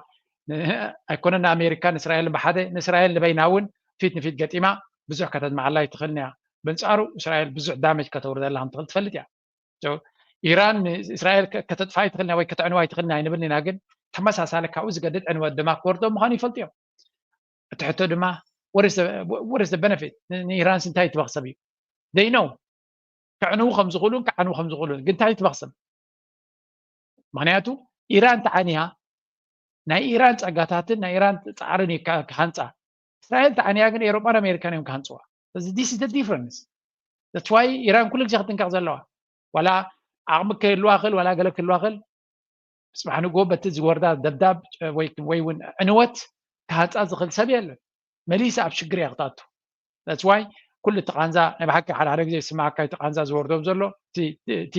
ኣይኮነን ንኣሜሪካን እስራኤልን ብሓደ፣ ንእስራኤል ንበይና እውን ፊት ንፊት ገጢማ ብዙሕ ከተድምዓላ ኣይትኽእልን እያ። በንጻሩ እስራኤል ብዙሕ ዳሜጅ ከተውርደላ ከም ትኽእል ትፈልጥ እያ። ኢራን ንእስራኤል ከተጥፋ ኣይትኽእልን ወይ ከተዕንዋ ኣይትኽእልን ኣይንብልን ኢና፣ ግን ተመሳሳሊ ካብኡ ዝገድድ ዕንወት ድማ ክወርዶ ምዃኑ ይፈልጡ እዮም። እቲ ሕቶ ድማ what is the benefit? ንኢራንስ እንታይ ትበኽሰብ እዩ? They know ከዕንዉ ከም ዝኽእሉን ክዓንዉ ከም ዝኽእሉን፣ ግን እንታይ ትበኽሰብ? ምኽንያቱ ኢራን ተዓንያ ናይ ኢራን ጸጋታትን ናይ ኢራን ጻዕርን እዩ ክሃንጻ። እስራኤል ተዓንያ ግን ኤሮጳን ኣሜሪካን እዮም ክሃንጽዋ። እዚ this is the difference. That's why ኢራን ኩሉ ግዜ ክትጥንቀቕ ዘለዋ። ዋላ ዓቕሚ ክህልዋ ክእል ዋላ ገለ ክህልዋ ክእል፣ ጽባሕ ንግሆ በቲ ዝወርዳ ደብዳብ ወይ እውን ዕንወት ክሃንጻ ዝኽእል ሰብ የለን። መሊሳ ኣብ ሽግር እያ ክትኣቱ። That's why ኩሉ እቲ ቃንዛ ናይ ብሓቂ ሓደ ሓደ ግዜ ዝስማዓካ እቲ ቃንዛ ዝወርዶም ዘሎ እቲ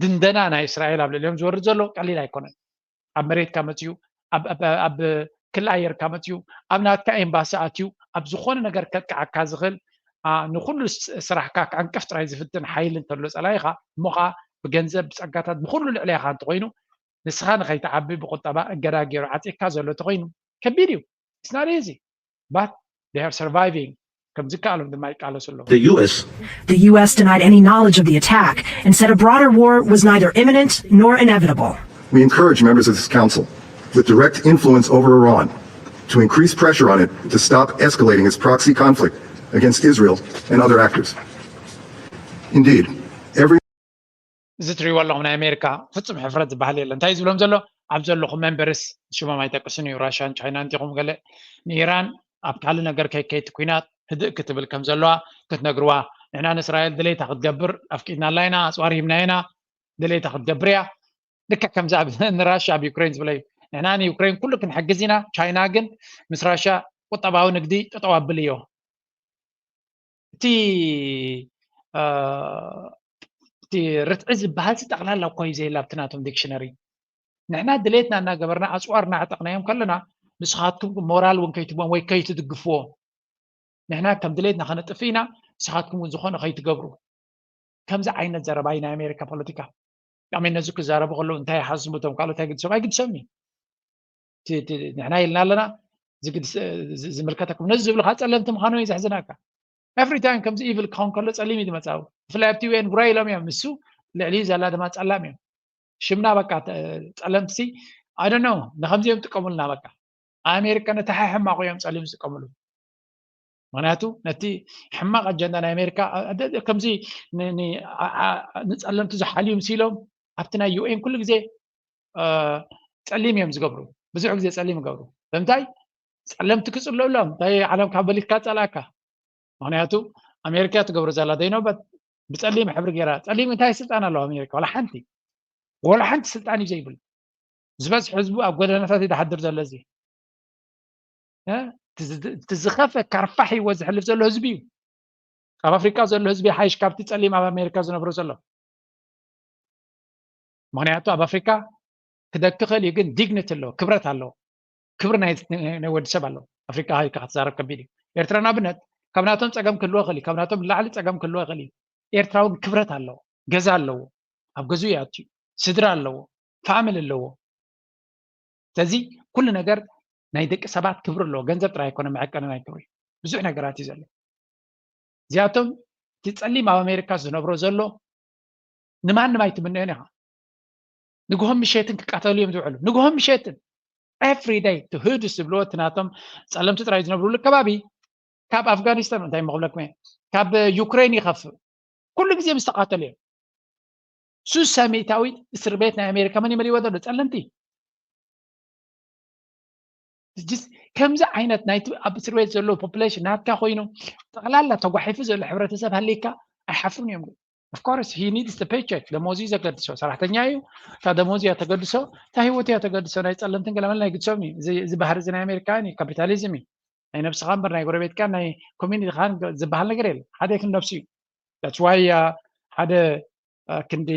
ድንደና ናይ እስራኤል ኣብ ልዕሊኦም ዝወርድ ዘሎ ቀሊል ኣይኮነን። ኣብ መሬትካ መፅዩ፣ ኣብ ክሊ ኣየርካ መፅዩ፣ ኣብ ናትካ ኤምባሲ ኣትዩ ኣብ ዝኾነ ነገር ከጥቅዓካ ዝኽእል ንኩሉ ስራሕካ ክዕንቅፍ ጥራይ ዝፍትን ሓይሊ እንተሎ ፀላኢኻ እሞ ከዓ ብገንዘብ ብፀጋታት ብኩሉ ልዕሌኻ እንተኮይኑ ንስኻ ንኸይትዓቢ ብቁጠባ እገዳ ገይሩ ዓፂካ ዘሎ ተኮይኑ ከቢድ እዩ። It's not easy but they are surviving። ከም ዝከኣሎም ድማ ይቃለሱ ኣለዉ። The U S The U S denied any knowledge of the attack and said a broader war was neither imminent nor inevitable. We encourage members of this council with direct influence over Iran to increase pressure on it to stop escalating its proxy conflict against Israel and other actors. Indeed, every እዚ ትሪእዎ ኣለኹም ናይ ኣሜሪካ ፍጹም ሕፍረት ዝበሃል የለን። እንታይ ዝብሎም ዘሎ ኣብ ዘለኹም መንበርስ ሽሞም ኣይጠቅስን እዩ። ራሽያን ቻይናን እንዲኹም ገለ ንኢራን ኣብ ካልእ ነገር ከይከይት ኩናት ህድእ ክትብል ከም ዘለዋ ክትነግርዋ፣ ንሕና ንእስራኤል ድሌታ ክትገብር ኣፍቂድናላ ኢና፣ ኣፅዋር ሂብና ኢና፣ ድሌታ ክትገብር እያ። ልክዕ ከምዚ ኣብ ንራሽያ ኣብ ዩክሬን ዝብለ እዩ። ንሕና ንዩክሬን ኩሉ ክንሕግዝ ኢና፣ ቻይና ግን ምስ ራሽያ ቁጠባዊ ንግዲ ጠጠው ኣብልዮ። እቲ እቲ ርትዒ ዝበሃል ጠቕላላ እኮ እዩ ዘየላ ኣብቲ ናቶም ዲክሽነሪ። ንሕና ድሌትና እናገበርና ኣፅዋር እናዕጠቕናዮም ከለና ንስኻትኩም ሞራል እውን ከይትቦም ወይ ከይትድግፍዎ ንሕና ከም ድሌትና ከነጥፍ ኢና፣ ንስኻትኩም እውን ዝኾነ ከይትገብሩ። ከምዚ ዓይነት ዘረባ እዩ ናይ ኣሜሪካ ፖለቲካ። ኣሜን ነዚ ክዛረቡ ከለዉ እንታይ ይሓስቡ እቶም ካልኦት ኣይግድሶም ኣይግድሶም እዩ። ንሕና ኢልና ኣለና ዝምልከተኩም ነዚ ዝብልካ ፀለምቲ ምዃኑ እዩ ዘሕዝናካ። ኤፍሪ ታይም ከምዚ ኢቪል ክኸውን ከሎ ፀሊም እዩ ዝመፃው። ብፍላይ ኣብቲ ዩኤን ጉራይ ኢሎም እዮም ንሱ ልዕሊ ዘላ ድማ ፀላም እዮም። ሽምና በቃ ፀለምትሲ ኣይ ዶንት ኖ ንከምዚ እዮም ጥቀሙልና በቃ ኣሜሪካ ነቲ ሓይ ሕማቑ እዮም ፀሊም ዝጥቀምሉ። ምክንያቱ ነቲ ሕማቕ ኣጀንዳ ናይ ኣሜሪካ ከምዚ ንፀለምቲ ዝሓልዩ ምስ ኢሎም ኣብቲ ናይ ዩኤን ኩሉ ግዜ ፀሊም እዮም ዝገብሩ። ብዙሕ ግዜ ፀሊም ይገብሩ። ብምንታይ ፀለምቲ ክፅለሎም እንታይ ዓለም ካብ በሊትካ ፀላእካ። ምክንያቱ ኣሜሪካ ትገብሮ ዘላ ዘይኖበት ብፀሊም ሕብሪ ገይራ ፀሊም እንታይ ስልጣን ኣለዋ ኣሜሪካ? ዋላ ሓንቲ ዋላ ሓንቲ ስልጣን እዩ ዘይብሉ። ዝበዝሕ ህዝቡ ኣብ ጎደናታት ይድሓድር ዘሎ እዚ እቲ ዝኸፈ ካርፋሕ ህይወት ዝሕልፍ ዘሎ ህዝቢ እዩ። ኣብ ኣፍሪቃ ዘሎ ህዝቢ ሓይሽ ካብቲ ፀሊም ኣብ ኣሜሪካ ዝነብሮ ዘሎ። ምክንያቱ ኣብ ኣፍሪካ ክደኪ ክእል እዩ ግን ዲግኒቲ ኣለዎ፣ ክብረት ኣለዎ። ክብሪ ናይ ወዲ ሰብ ኣለዎ። ኣፍሪካ ሃይካ ክትዛረብ ከቢድ እዩ። ኤርትራ ንኣብነት ካብ ናቶም ፀገም ክህልዎ ክእል እዩ፣ ካብ ናቶም ላዕሊ ፀገም ክህልዎ ክእል እዩ። ኤርትራዊ ክብረት ኣለዎ፣ ገዛ ኣለዎ፣ ኣብ ገዝኡ ይኣቱ፣ ስድራ ኣለዎ፣ ፋሚሊ ኣለዎ። ስለዚ ኩሉ ነገር ናይ ደቂ ሰባት ክብሪ ኣለዎ። ገንዘብ ጥራይ ኣይኮነ መዐቀኒ ናይ ክብሪ ብዙሕ ነገራት እዩ ዘሎ። እዚኣቶም እቲ ጸሊም ኣብ ኣሜሪካ ዝነብሮ ዘሎ ንማንም ኣይትምንዮን ኢኻ። ንግሆን ምሸትን ክቃተሉ እዮም ዝውዕሉ። ንግሆን ምሸትን every day to ህዱስ ዝብልዎ እቲ ናቶም ጸለምቲ ጥራይ ዝነብሩሉ ከባቢ ካብ ኣፍጋኒስታን እንታይ ምኽብለኩም እየ ካብ ዩክሬን ይኸፍእ። ኩሉ ግዜ ምስ ተቃተሉ እዮም። ሱሳ ሚእታዊት እስር ቤት ናይ ኣሜሪካ መን ይመልእዎ ዘሎ? ጸለምቲ። ከምዚ ዓይነት ናይቲ ኣብ እስር ቤት ዘሎ ፖፕሌሽን ናትካ ኮይኑ ጠቕላላ ተጓሒፉ ዘሎ ሕብረተሰብ ሃሊካ ኣይሓፍሩን እዮም። Of course he needs the paycheck። ደሞዙ እዩ ዘገድሶ፣ ሰራሕተኛ እዩ። እታ ደሞዙ እያ ተገድሶ፣ እታ ህይወቱ እያ ተገድሶ። ናይ ጸለምትን ገለመል ናይ ግድሶም እዩ። እዚ ባህሪ እዚ ናይ ኣሜሪካ እዩ፣ ካፒታሊዝም እዩ። ናይ ነብስኻ እምበር ናይ ጎረቤትካ ናይ ኮሚኒቲኻን ዝበሃል ነገር የለ። ሓደ ክንዲ ነብሱ እዩ። That's why ሓደ ክንዲ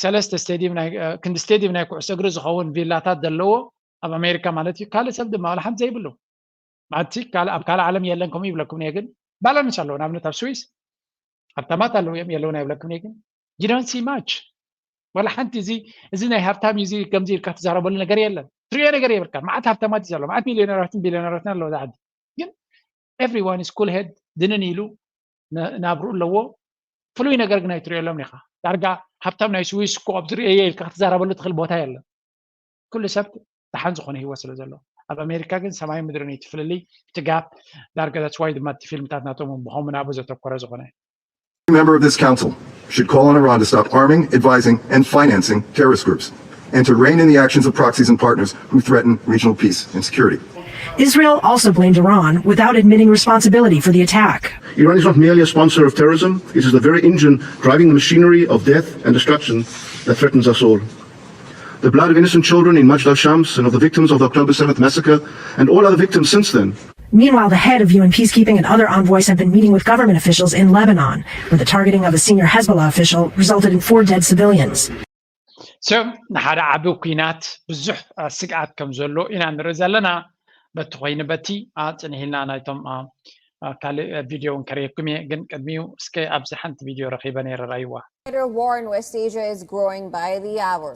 ሰለስተ ስቴዲየም ክንዲ ስቴዲየም ናይ ኩዕሶ እግሪ ዝኸውን ቪላታት ዘለዎ ኣብ ኣሜሪካ ማለት እዩ። ካልእ ሰብ ድማ ዋላ ሓንቲ ዘይብሉ ማቲ ኣብ ካልእ ዓለም የለን ከምኡ ይብለኩም እየ። ግን ባላንስ ኣለዎ። ንኣብነት ኣብ ስዊስ ሃብታማት ኣለዉ እዮም የለውን ኣይብለኩም እየ። ግን you don't see much ዋላ ሓንቲ እዚ እዚ ናይ ሃብታም እዩ እዚ ከምዚ ኢልካ ትዛረበሉ ነገር የለን። ትሪኦ ነገር የብልካ። መዓት ሃብታማት እዩ ዘሎ፣ መዓት ሚሊዮነራትን ቢሊዮነራትን ኣለዎ ዛ ዓዲ። ግን everyone is cool head ድንን ኢሉ ናብርኡ ኣለዎ። ፍሉይ ነገር ግን ኣይትሪኦሎም ኢኻ። ዳርጋ ሃብታም ናይ ስዊስ እኮ ኣብ ዝሪኦ እየ ኢልካ ክትዛረበሉ ትኽእል ቦታ የለን። ኩሉ ሰብ ደሓን ዝኾነ ህይወት ስለ ዘሎ ኣብ ኣሜሪካ ግን ሰማይ ምድርን እዩ እቲ ፍልልይ፣ እቲ ጋፕ። ዳርጋ that's why ድማ እቲ ፊልምታት ናቶም ብኸምኡ ናብኡ ዘተኮረ ዝኾነ። Member of this council should call on Iran to stop arming, advising, and financing terrorist groups, and to rein in the actions of proxies and partners who threaten regional peace and security. Israel also blamed Iran without admitting responsibility for the attack. Iran is not merely a sponsor of terrorism, it is the very engine driving the machinery of death and destruction that threatens us all. The blood of innocent children in Majid al Shams and of the victims of the October seventh massacre and all other victims since then Meanwhile, the head of U N peacekeeping and other envoys have been meeting with government officials in Lebanon, where the targeting of a senior Hezbollah official resulted in four dead civilians. So ንሓደ ዓቢ ኲናት ብዙሕ ስግኣት ከም ዘሎ ኢና ንርኢ ዘለና። በቲ ኮይኑ በቲ ጽንሂልና ናይቶም ካልእ ቪድዮ እውን ከርእየኩም እየ። ግን ቅድሚኡ እስከ ኣብዚ ሓንቲ ቪድዮ ረኺበ ነይረ ራይዋ። War in West Asia is growing by the hour.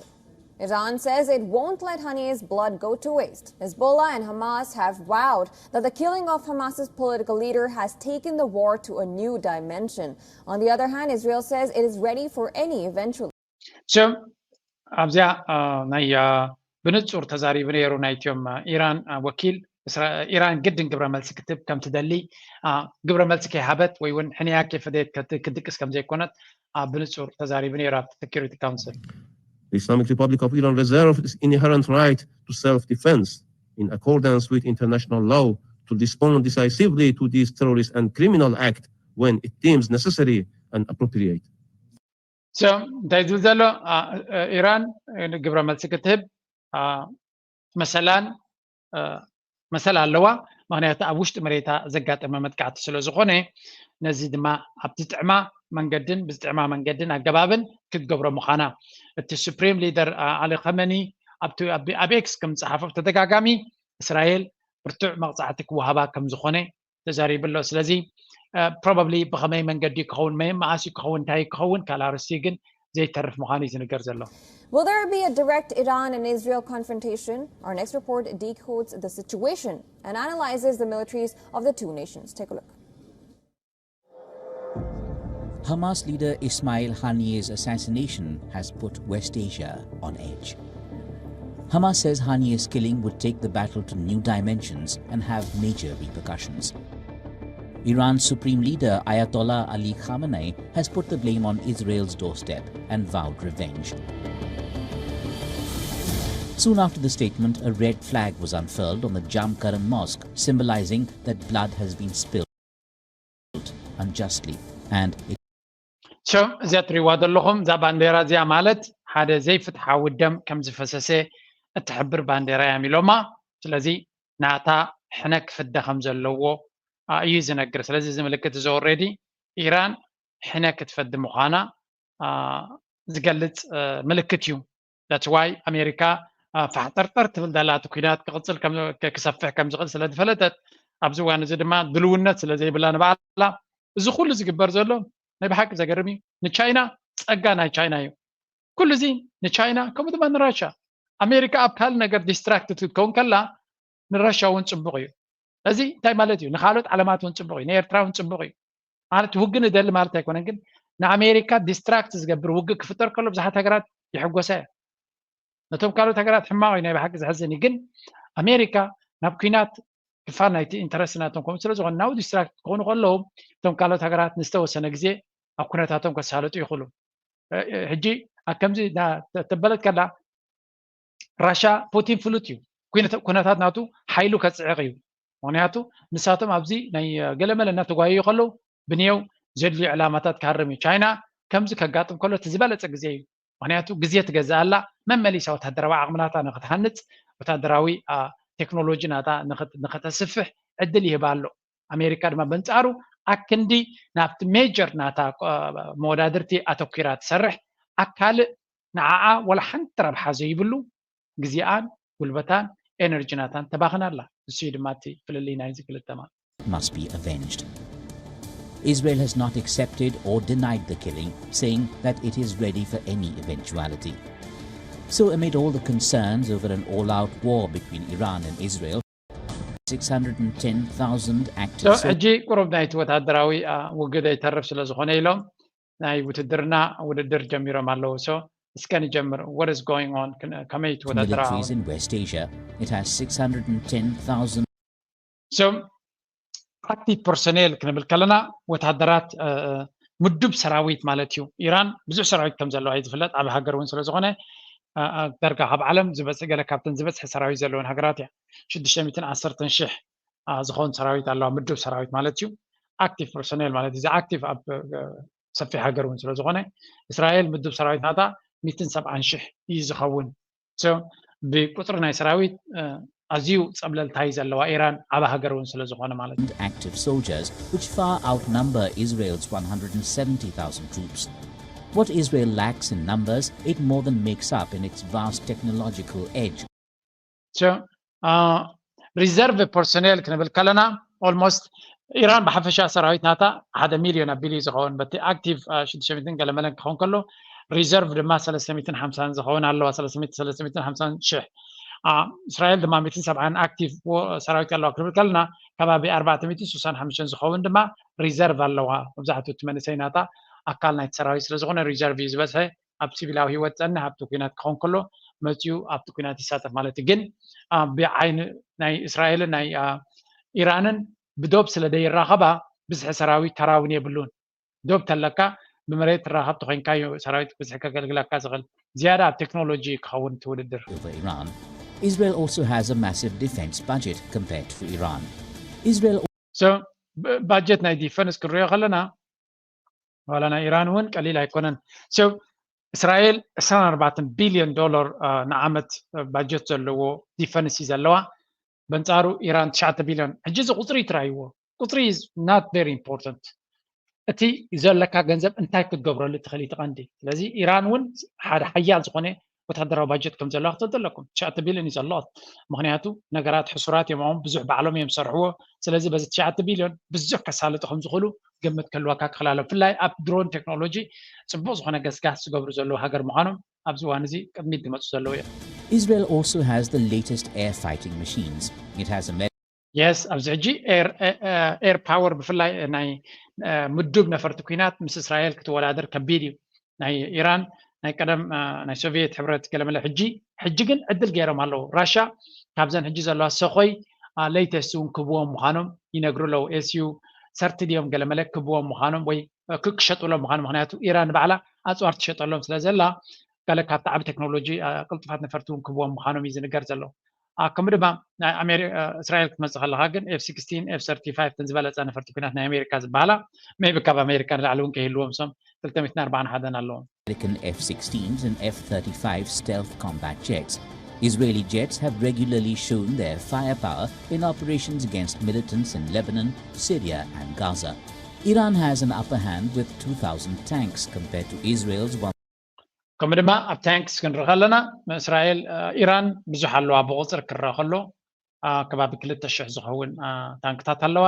Iran says it won't let Haniyeh's blood go to waste. Hezbollah and Hamas have vowed that the killing of Hamas's political leader has taken the war to a new dimension. On the other hand, Israel says it is ready for any eventual. So ኣብዚኣ ናይ ብንጹር ተዛሪቡ ነይሩ ናይትዮም ኢራን ወኪል። ኢራን ግድን ግብረ መልሲ ክትህብ ከም ትደሊ፣ ግብረ መልሲ ከይሃበት ወይ እውን ሕንያ ከይፈደየት ክትድቅስ ከም ዘይኮነት ብንጹር ተዛሪቡ ነይሩ ኣብቲ Security Council። The Islamic Republic of Iran reserves its inherent right to self-defense in accordance with international law to respond decisively to this terrorist and criminal act when it deems necessary and appropriate. So እንታይ ዝብል ዘሎ? ኢራን ግብረ መልሲ ክትህብ መሰላን መሰል ኣለዋ። ምክንያቱ ኣብ ውሽጢ መሬታ ዘጋጠመ መጥቃዕቲ ስለ ዝኾነ ነዚ ድማ ኣብ ዝጥዕማ መንገድን ብዝጥዕማ መንገድን ኣገባብን ክትገብሮ ምዃና እቲ ሱፕሪም ሊደር ኣሊ ኸመኒ ኣብ ኤክስ ከም ዝፀሓፎ ብተደጋጋሚ እስራኤል ብርቱዕ መቕፃዕቲ ክወሃባ ከም ዝኾነ ተዛሪቡ ኣሎ። ስለዚ probably ብኸመይ መንገዲ ክኸውን መ- መኣስ ክኸውን እንታይ ክኸውን ካልእ ኣርእስቲ ግን ዘይተርፍ ምዃኑ እዩ ዝንገር ዘሎ። Will there be a direct Iran and Israel confrontation? Our next report decodes the situation and analyzes the militaries of the two nations. Take a look. Hamas leader Ismail Haniyeh's assassination has put West Asia on edge. Hamas says Haniyeh's killing would take the battle to new dimensions and have major repercussions. Iran's supreme leader Ayatollah Ali Khamenei has put the blame on Israel's doorstep and vowed revenge. Soon after the statement, a red flag was unfurled on the Jamkaran Mosque, symbolizing that blood has been spilled unjustly and it So እዚኣ ትሪእዋ ዘለኹም እዛ ባንዴራ እዚኣ ማለት ሓደ ዘይፍትሓዊ ደም ከም ዝፈሰሰ እትሕብር ባንዴራ እያ ኢሎማ። ስለዚ ናታ ሕነ ክፍደ ከም ዘለዎ እዩ ዝነግር። ስለዚ እዚ ምልክት እዚ already ኢራን ሕነ ክትፈዲ ምዃና ዝገልፅ ምልክት እዩ። That's why ኣሜሪካ ፋሕጠርጠር ትብል ዘላ እቲ ኲናት ክቕፅል ክሰፍሕ ከም ዝኽእል ስለ ዝፈለጠት ኣብዚ እዋን እዚ ድማ ድልውነት ስለ ዘይብላ ንባዕላ እዚ ኩሉ ዝግበር ዘሎ ናይ ብሓቂ ዘገርም እዩ። ንቻይና ፀጋ ናይ ቻይና እዩ። ኩሉ እዚ ንቻይና ከምኡ ድማ ንራሻ። ኣሜሪካ ኣብ ካልእ ነገር distracted ክትከውን ከላ ንራሻ እውን ፅቡቕ እዩ። እዚ እንታይ ማለት እዩ? ንካልኦት ዓለማት እውን ፅቡቕ እዩ፣ ንኤርትራ እውን ፅቡቕ እዩ። ማለት ውግእ ንደሊ ማለት ኣይኮነን፣ ግን ንኣሜሪካ ዲስትራክት ዝገብር ውግእ ክፍጠር ከሎ ብዙሓት ሃገራት ይሕጎሳ እያ። ነቶም ካልኦት ሃገራት ሕማቕ እዩ፣ ናይ ብሓቂ ዘሕዝን እዩ። ግን ኣሜሪካ ናብ ኩናት ክፋል ናይቲ ኢንተረስት ናቶም ከምኡ ስለ ዝኾነ ናብኡ ዲስትራክት ክኾኑ ከለዉ እቶም ካልኦት ሃገራት ንዝተወሰነ ግዜ ኣብ ኩነታቶም ከሳልጡ ይኽእሉ። ሕጂ ኣብ ከምዚ ተበለት ከላ ራሻ ፑቲን ፍሉጥ እዩ። ኩነታት ናቱ ሓይሉ ከፅዕቕ እዩ። ምክንያቱ ንሳቶም ኣብዚ ናይ ገለመለ እናተጓየዩ ከለዉ ብንየው ዘድልዩ ዕላማታት ክሃርም እዩ። ቻይና ከምዚ ከጋጥም ከሎ እቲ ዝበለፀ ግዜ እዩ። ምክንያቱ ግዜ ትገዝእ ኣላ፣ መመሊሳ ወታደራዊ ዓቕምናታ ንክትሃንፅ፣ ወታደራዊ ቴክኖሎጂ ናታ ንክተስፍሕ ዕድል ይህባ ኣሎ። ኣሜሪካ ድማ በንፃሩ ኣክንዲ ናብቲ ሜጀር ናታ መወዳድርቲ ኣተኪራ ትሰርሕ፣ ኣካልእ ንዓኣ ወላ ሓንቲ ረብሓ ዘይብሉ ግዜኣን ጉልበታን ኤነርጂ ናታን ተባኽን ኣላ። እሱ እዩ ድማ እቲ ፍልልይ ናይዚ ክልተ ማለት። must be avenged. Israel has not accepted or denied the killing, saying that it is ready for any eventuality. So, amid all the concerns over an all out war between Iran and Israel, six hundred and ten thousand active ሕጂ ቁሩብ ናይቲ ወታደራዊ ውግእ ይተርፍ ስለ ዝኾነ ኢሎም ናይ ውትድርና ውድድር ጀሚሮም ኣለዉ። So እስከ ንጀምር። What is going on? ከመይ እቲ ወታደራዊ militaries in West Asia, it has six hundred and ten thousand So active personnel ክንብል ከለና ወታደራት ምዱብ ሰራዊት ማለት እዩ። ኢራን ብዙሕ ሰራዊት ከም ዘለዋ እዩ ዝፍለጥ፣ ዓቢ ሃገር እውን ስለ ዝኾነ ዳርጋ ካብ ዓለም ዝበፅሕ፣ ገለ ካብተን ዝበፅሐ ሰራዊት ዘለወን ሃገራት እያ። ሽዱሽተ ሚእትን ዓሰርተን ሽሕ ዝኸውን ሰራዊት ኣለዋ፣ ምዱብ ሰራዊት ማለት እዩ። ኣክቲቭ ፐርሶኔል ማለት እዚ ኣክቲቭ ኣብ ሰፊሕ ሃገር እውን ስለ ዝኾነ እስራኤል ምዱብ ሰራዊት ናታ ሚእትን ሰብዓን ሽሕ እዩ ዝኸውን። ብቁፅሪ ናይ ሰራዊት ኣዝዩ ፀብለልታ እዩ ዘለዋ ኢራን፣ ዓቢ ሃገር እውን ስለ ዝኾነ ማለት እዩ። active soldiers, which far outnumber Israel's one hundred and seventy thousand troops. What Israel lacks in numbers, it more than makes up in its vast technological edge. ሪዘርቭ ፐርሶኔል ክንብል ከለና almost ኢራን ብሓፈሻ ሰራዊት ናታ ሓደ ሚልዮን ኣቢሉ እዩ ዝኸውን፣ በቲ ኣክቲቭ ሽዱሽተ ሚእትን ገለመለን ክኸውን ከሎ ሪዘርቭ ድማ ሰለስተ ሚእትን ሓምሳን ዝኸውን ኣለዋ። ሰለስተ ሚእትን ሓምሳን ሽሕ። እስራኤል ድማ ሚእትን ሰብዓን ኣክቲቭ ሰራዊት ኣለዋ ክንብል ከለና ከባቢ ኣርባዕተ ሚእትን ስሳን ሓሙሽተን ዝኸውን ድማ ሪዘርቭ ኣለዋ። መብዛሕትኡ እቲ መንእሰይ ናታ ኣካል ናይቲ ሰራዊት ስለ ዝኾነ ሪዘርቭ እዩ ዝበዝሐ። ኣብ ሲቪላዊ ህይወት ፀንሕ ኣብቲ ኩናት ክኸውን ከሎ መፅኡ ኣብቲ ኩናት ይሳተፍ ማለት እዩ። ግን ብዓይኒ ናይ እስራኤልን ናይ ኢራንን ብዶብ ስለ ደይራኸባ ብዝሒ ሰራዊት ተራውን የብሉን። ዶብ ተለካ ብመሬት ትራኸብ ተኮይንካ እዩ ሰራዊት ብዝሒ ከገልግለካ ዝኽእል። ዝያዳ ኣብ ቴክኖሎጂ ክኸውን እቲ ውድድር። Over Iran, Israel also has a massive defense budget compared to Iran. Israel So ባጀት ናይ ዲፈንስ ክንሪኦ ከለና ዋላ ናይ ኢራን እውን ቀሊል ኣይኮነን። So እስራኤል ዕስራን ኣርባዕተን ቢልዮን ዶላር ንዓመት ባጀት ዘለዎ ዲፈንስ እዩ ዘለዋ። በንፃሩ ኢራን ትሽዓተ ቢልዮን። ሕጂ እዚ ቁፅሪ ትራይዎ። ቁፅሪ is not very important። እቲ ዘለካ ገንዘብ እንታይ ክትገብረሉ ትኽእል እዩ እቲ ቀንዲ። ስለዚ ኢራን እውን ሓደ ሓያል ዝኾነ ወታደራዊ ባጀት ከም ዘለዋ ክትፈልጡ ኣለኩም። ትሽዓተ ቢልዮን እዩ ዘሎ። ምክንያቱ ነገራት ሕሱራት እዮም፣ ብዙሕ ባዕሎም እዮም ዝሰርሕዎ። ስለዚ በዚ ትሽዓተ ቢልዮን ብዙሕ ከሳልጡ ከም ዝኽእሉ ግምት ክህልወካ ክኽእል ኣሎ። ብፍላይ ኣብ ድሮን ቴክኖሎጂ ፅቡቅ ዝኾነ ገስጋስ ዝገብሩ ዘለዉ ሃገር ምዃኖም ኣብዚ እዋን እዚ ቅድሚት ዝመፁ ዘለዉ እዮም። Israel also has the latest air fighting machines. It has a የስ ኣብዚ ሕጂ ኤር ፓወር ብፍላይ ናይ ምዱብ ነፈርቲ ኩናት ምስ እስራኤል ክትወዳደር ከቢድ እዩ። ናይ ኢራን ናይ ቀደም ናይ ሶቪየት ሕብረት ገለመለ ሕጂ ሕጂ ግን ዕድል ገይሮም ኣለዉ። ራሻ ካብዘን ሕጂ ዘለዋ ሰኾይ ሌተስት እውን ክብዎም ምዃኖም ይነግሩ ኣለዉ። ኤስዩ ሰርቲ ድዮም ገለመለ ክብዎም ምዃኖም ወይ ክሸጡሎም ምዃኖም፣ ምክንያቱ ኢራን ባዕላ ኣፅዋር ትሸጠሎም ስለ ዘላ ገለ ካብቲ ዓቢ ቴክኖሎጂ ቅልጡፋት ነፈርቲ እውን ክብዎም ምዃኖም እዩ ዝንገር ዘሎ። ከምኡ ድማ እስራኤል ክትመፅእ ከለካ ግን ኤፍ ሲክስቲን ኤፍ ሰርቲ ፋይቭ ተን ዝበለፀ ነፈርቲ ኩናት ናይ ኣሜሪካ ዝበሃላ ሜቢ ካብ ኣሜሪካ ንላዕሊ እውን ከይህልዎም ሶም ክልተ ሚእትን ኣርባዓን ሓደን ኣለዎም። American F sixteens and F thirty-five stealth combat jets. Israeli jets have regularly shown their firepower in operations against militants in Lebanon, Syria, and Gaza. Iran has an upper hand with two thousand tanks compared to Israel's one. ከምኡ ድማ ኣብ ታንክስ ክንርኢ ከለና እስራኤል ኢራን ብዙሕ ኣለዋ ብቁፅሪ ክረአ ከሎ ከባቢ ክልተ ሽሕ ዝኸውን ታንክታት ኣለዋ።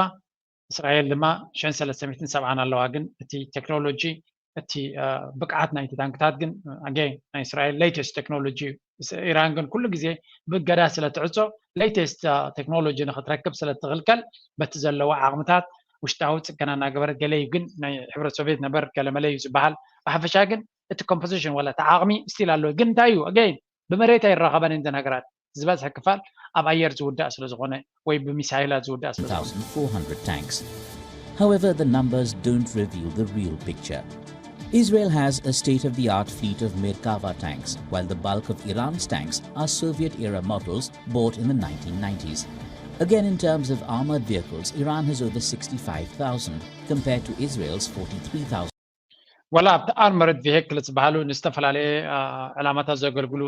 እስራኤል ድማ ሽሕን ሰለስተ ሚእትን ሰብዓን ኣለዋ። ግን እቲ ቴክኖሎጂ እቲ ብቅዓት ናይቲ ታንክታት ግን ኣገ ናይ እስራኤል ሌተስት ቴክኖሎጂ እዩ። ኢራን ግን ኩሉ ግዜ ብእገዳ ስለ ትዕፆ ሌተስት ቴክኖሎጂ ንክትረክብ ስለ ትኽልከል በቲ ዘለዋ ዓቕምታት ውሽጣዊ ፅገና እናገበረት ገለ እዩ፣ ግን ናይ ሕብረት ሶቪየት ነበር ገለመለ እዩ ዝበሃል። ብሓፈሻ ግን እቲ ኮምፖዚሽን ዋላ እቲ ዓቕሚ ስቲል ኣሎ። ግን እንታይ እዩ ኣገይን ብመሬት ኣይራኸባን እየን እዘን ሃገራት። ዝበዝሐ ክፋል ኣብ ኣየር ዝውዳእ ስለ ዝኾነ ወይ ብሚሳይላት ዝውዳእ ስለ ዝኾነ two thousand four hundred tanks. However, the numbers don't reveal the real picture. Israel has a state of the art fleet of Merkava tanks, while the bulk of Iran's tanks are Soviet era models bought in the nineteen nineties. Again, in terms of armored vehicles, Iran has over sixty-five thousand compared to Israel's forty-three thousand. ወላ ኣብቲ ኣርመርድ ቪሄክል ዝበሃሉ ንዝተፈላለየ ዕላማታት ዘገልግሉ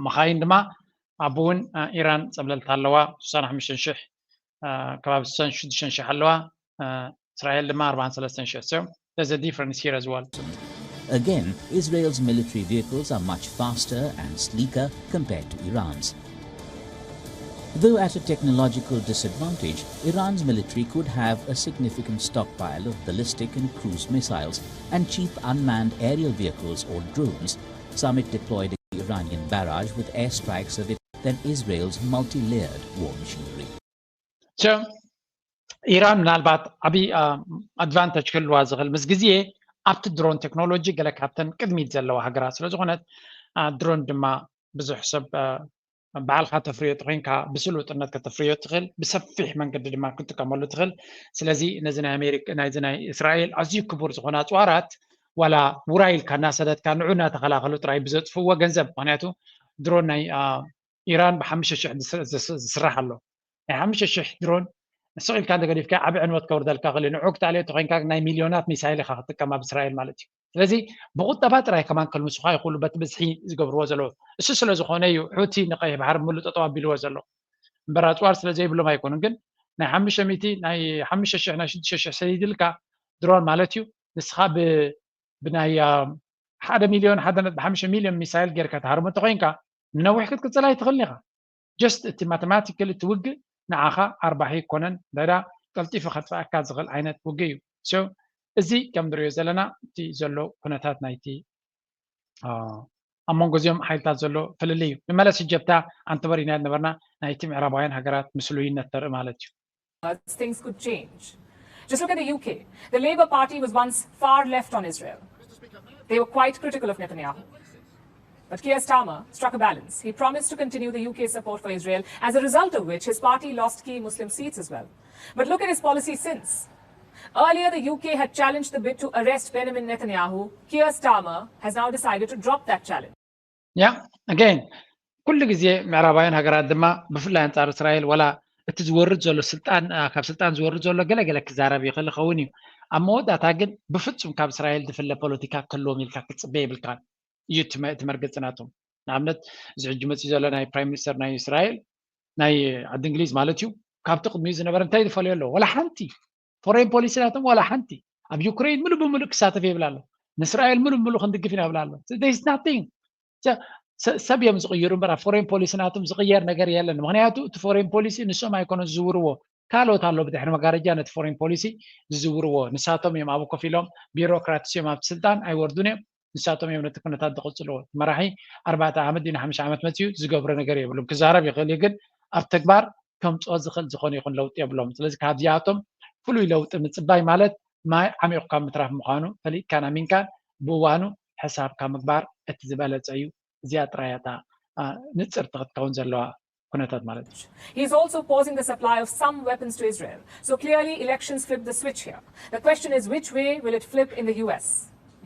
መኻይን ድማ ኣብኡ እውን ኢራን ፀብለልታ ኣለዋ። ስሳን ሓሙሽተን ሽሕ ከባቢ ስሳን ሽዱሽተን ሽሕ ኣለዋ። እስራኤል ድማ ኣርባዓን ሰለስተን ሽሕ። So there's a difference here as well. Again, Israel's military vehicles are much faster and sleeker compared to Iran's. Though at a technological disadvantage, Iran's military could have a significant stockpile of ballistic and cruise missiles and cheap unmanned aerial vehicles or drones, some it deployed at the Iranian barrage with airstrikes of it than Israel's multi-layered war machinery. So ኢራን ምናልባት ዓብዪ ኣድቫንታጅ ክህልዋ ዝኽእል ምስ ግዜ ኣብቲ ድሮን ቴክኖሎጂ ገለ ካብተን ቅድሚት ዘለዋ ሃገራት ስለ ዝኾነት ድሮን ድማ ብዙሕ ሰብ ባዕልካ ተፍርዮ ተኮይንካ ብስሉጥነት ከተፍርዮ ትኽእል፣ ብሰፊሕ መንገዲ ድማ ክትጥቀመሉ ትኽእል። ስለዚ ነዚ ናይ ኣሜሪካ ናይዚ ናይ እስራኤል ኣዝዩ ክቡር ዝኾነ ኣፅዋራት ዋላ ውራይ ኢልካ እናሰደድካ ንዑ እናተኸላኸሉ ጥራይ ብዘጥፍዎ ገንዘብ፣ ምክንያቱ ድሮን ናይ ኢራን ብሓሙሽተ ሽሕ ዝስራሕ ኣሎ። ናይ ሓሙሽተ ሽሕ ድሮን ስቕ ኢልካ እንተገዲፍካ ዓቢ ዕንወት ከውርደልካ ክእል። ንዑ ክትኣልዮ ተኮይንካ ናይ ሚልዮናት ሚሳይል ኢኻ ክትጥቀም ኣብ እስራኤል ማለት እዩ። ስለዚ ብቁጠባ ጥራይ ከማን ከልምሱኻ ይኽእሉ በቲ ብዝሒ ዝገብርዎ ዘለዉ። እሱ ስለ ዝኾነ እዩ ሑቲ ንቀይሕ ባሕሪ ምሉእ ጠጠው ኣቢልዎ ዘሎ። እምበር ኣፅዋር ስለ ዘይብሎም ኣይኮኑን። ግን ናይ ሓሙሽተ ሚእቲ ናይ ሓሙሽተ ሽሕ ናይ ሽዱሽተ ሽሕ ሰዲድልካ ድሮን ማለት እዩ። ንስኻ ብናይ ሓደ ሚልዮን ሓደ ነጥቢ ሓሙሽተ ሚልዮን ሚሳይል ጌርካ ትሃርሞ እንተኮይንካ ንነዊሕ ክትቅፅል ኣይትኽእልን ኢኻ። ጀስት እቲ ማተማቲካል እቲ ውግእ ንዓኻ ኣርባሒ ይኮነን፣ ዳዳ ቀልጢፉ ከጥፍኣካ ዝኽእል ዓይነት ውግእ እዩ። So እዚ ከም ንሪኦ ዘለና እቲ ዘሎ ኩነታት ናይቲ ኣብ መንጎ እዚኦም ሓይልታት ዘሎ ፍልልይ እዩ። ንመለስ እጀብታ ኣንተበሪና ዝነበርና ናይቲ ምዕራባውያን ሃገራት ምስሉይነት ተርኢ ማለት እዩ። Things could change. Just look at the U K. The Labour Party was once far left on Israel. They were quite critical of Netanyahu. But Keir Starmer struck a balance. He promised to continue the U K's support for Israel, as a result of which his party lost key Muslim seats as well. But look at his policy since. Earlier, the U K had challenged the bid to arrest Benjamin Netanyahu. Keir Starmer has now decided to drop that challenge. ያ ኣገይን ኩሉ ግዜ ምዕራባውያን ሃገራት ድማ ብፍላይ ኣንጻር እስራኤል ዋላ እቲ ዝወርድ ዘሎ ስልጣን ካብ ስልጣን ዝወርድ ዘሎ ገለገለ ክዛረብ ይኽእል ይኸውን እዩ። ኣብ መወዳእታ ግን ብፍጹም ካብ እስራኤል ዝፍለ ፖለቲካ ክህልዎም ኢልካ ክትጽበ የብልካን እዩ እቲ መርገፂ ናቶም። ንኣብነት እዚ ሕጂ መፅኡ ዘሎ ናይ ፕራይም ሚኒስተር ናይ እስራኤል ናይ ዓዲ እንግሊዝ ማለት እዩ ካብቲ ቅድሚኡ ዝነበረ እንታይ ዝፈልዮ ኣለዎ? ዋላ ሓንቲ ፎሬን ፖሊሲ ናቶም ዋላ ሓንቲ ኣብ ዩክሬን ምሉእ ብምሉእ ክሳተፍ የብል ኣሎ። ንእስራኤል ምሉእ ብምሉእ ክንድግፍ ኢና ይብል ኣሎ። There is nothing ሰብ እዮም ዝቕይሩ እምበር ኣብ ፎሬን ፖሊሲ ናቶም ዝቕየር ነገር የለን። ምክንያቱ እቲ ፎሬን ፖሊሲ ንሶም ኣይኮነ ዝዝውርዎ ካልኦት ኣሎ ብድሕሪ መጋረጃ ነቲ ፎሬን ፖሊሲ ዝዝውርዎ ንሳቶም እዮም ኣብኡ ኮፍ ኢሎም ቢሮክራትስ እዮም ኣብቲ ስልጣን ኣይወርዱን እዮም። ንሳቶም እዮም ነቲ ኩነታት ዝቕፅልዎ። መራሒ ኣርባዕተ ዓመት ድዩ ሓሙሽተ ዓመት መፅዩ ዝገብሮ ነገር የብሉን። ክዛረብ ይኽእል እዩ ግን ኣብ ተግባር ከምፅኦ ዝኽእል ዝኾነ ይኹን ለውጢ የብሎም። ስለዚ ካብዚኣቶም ፍሉይ ለውጢ ምፅባይ ማለት ማይ ዓሚቑ ካብ ምትራፍ ምዃኑ ፈሊጥካን ኣሚንካን ብእዋኑ ሕሳብ ካብ ምግባር እቲ ዝበለፀ እዩ። እዚኣ ጥራይ እያ እታ ንፅርቲ ክትከውን ዘለዋ ኩነታት ማለት እዩ። He's also pausing the supply of some weapons to Israel. So clearly, elections flipped the switch here. The question is, which way will it flip in the U S?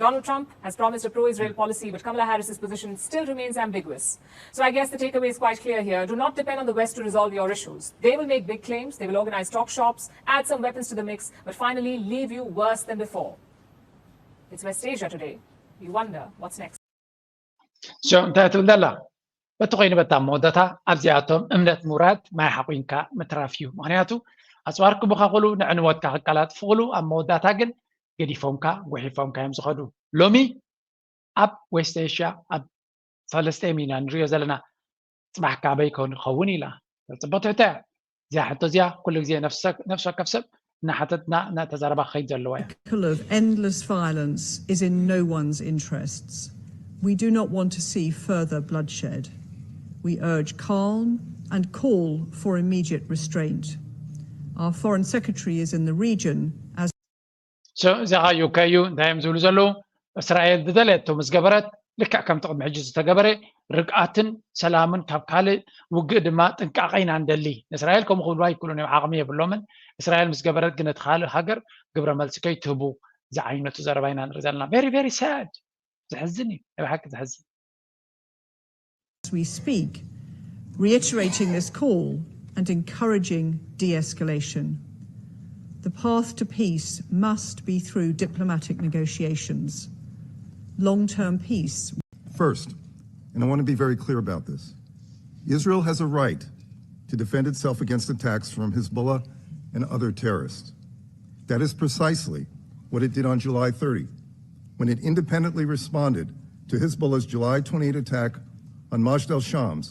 Donald Trump has promised a pro Israel policy, but Kamala Harris's position still remains ambiguous. So I guess the takeaway is quite clear here. Do not depend on the West to resolve your issues. They will make big claims, they will organize talk shops, add some weapons to the mix, but finally leave you worse than before. It's West Asia Today. You wonder what's next. እንታይ ትብል ዘላ? በቲ ኮይኑ በታ መወዳእታ ኣብዚኣቶም እምነት ምውራድ ማይ ሓቑንካ ምትራፍ እዩ። ምክንያቱ ኣፅዋር ክቡኻኽሉ ንዕንወትካ ክቀላጥፍኽሉ ኣብ መወዳእታ ግን ገዲፎምካ ጉሒፎምካ እዮም ዝኸዱ። ሎሚ ኣብ ዌስት ኤሽያ ኣብ ፈለስጤም ኢና ንሪኦ ዘለና። ፅባሕ ካበይ ክኸውን ኢላ ተፅበ ትሕተ እያ። እዚኣ ሕቶ እዚኣ ኩሉ ግዜ ነፍሲ ወከፍ ሰብ እናሓተትና እናተዛረባ ክኸይድ ዘለዋ እያ። Cycle of endless violence is in no one's interests. We do not want to see further bloodshed. We urge calm and call for immediate restraint. Our Foreign Secretary is in the region as So እዚኣ ዩኬ እዩ እንታይ እዮም ዝብሉ ዘለዉ? እስራኤል ዝደለየቶ ምስ ገበረት ልክዕ ከምቲ ቅድሚ ሕጂ ዝተገበረ ርግኣትን ሰላምን ካብ ካልእ ውግእ ድማ ጥንቃቐ ኢና ንደሊ። ንእስራኤል ከምኡ ክብልዋ ይክእሉን እዮም፣ ዓቕሚ የብሎምን። እስራኤል ምስ ገበረት ግን እቲ ካልእ ሃገር ግብረ መልሲ ከይትህቡ ዝዓይነቱ ዘረባ ኢና ንርኢ ዘለና። Very very sad። ዘሕዝን እዩ፣ ናይ ብሓቂ ዘሕዝን። As we speak, reiterating this call and encouraging de-escalation. The path to peace must be through diplomatic negotiations. Long-term peace First, and I want to be very clear about this, Israel has a right to defend itself against attacks from Hezbollah and other terrorists. That is precisely what it did on July thirty, when it independently responded to Hezbollah's July twenty-eight attack on Majdael Shams,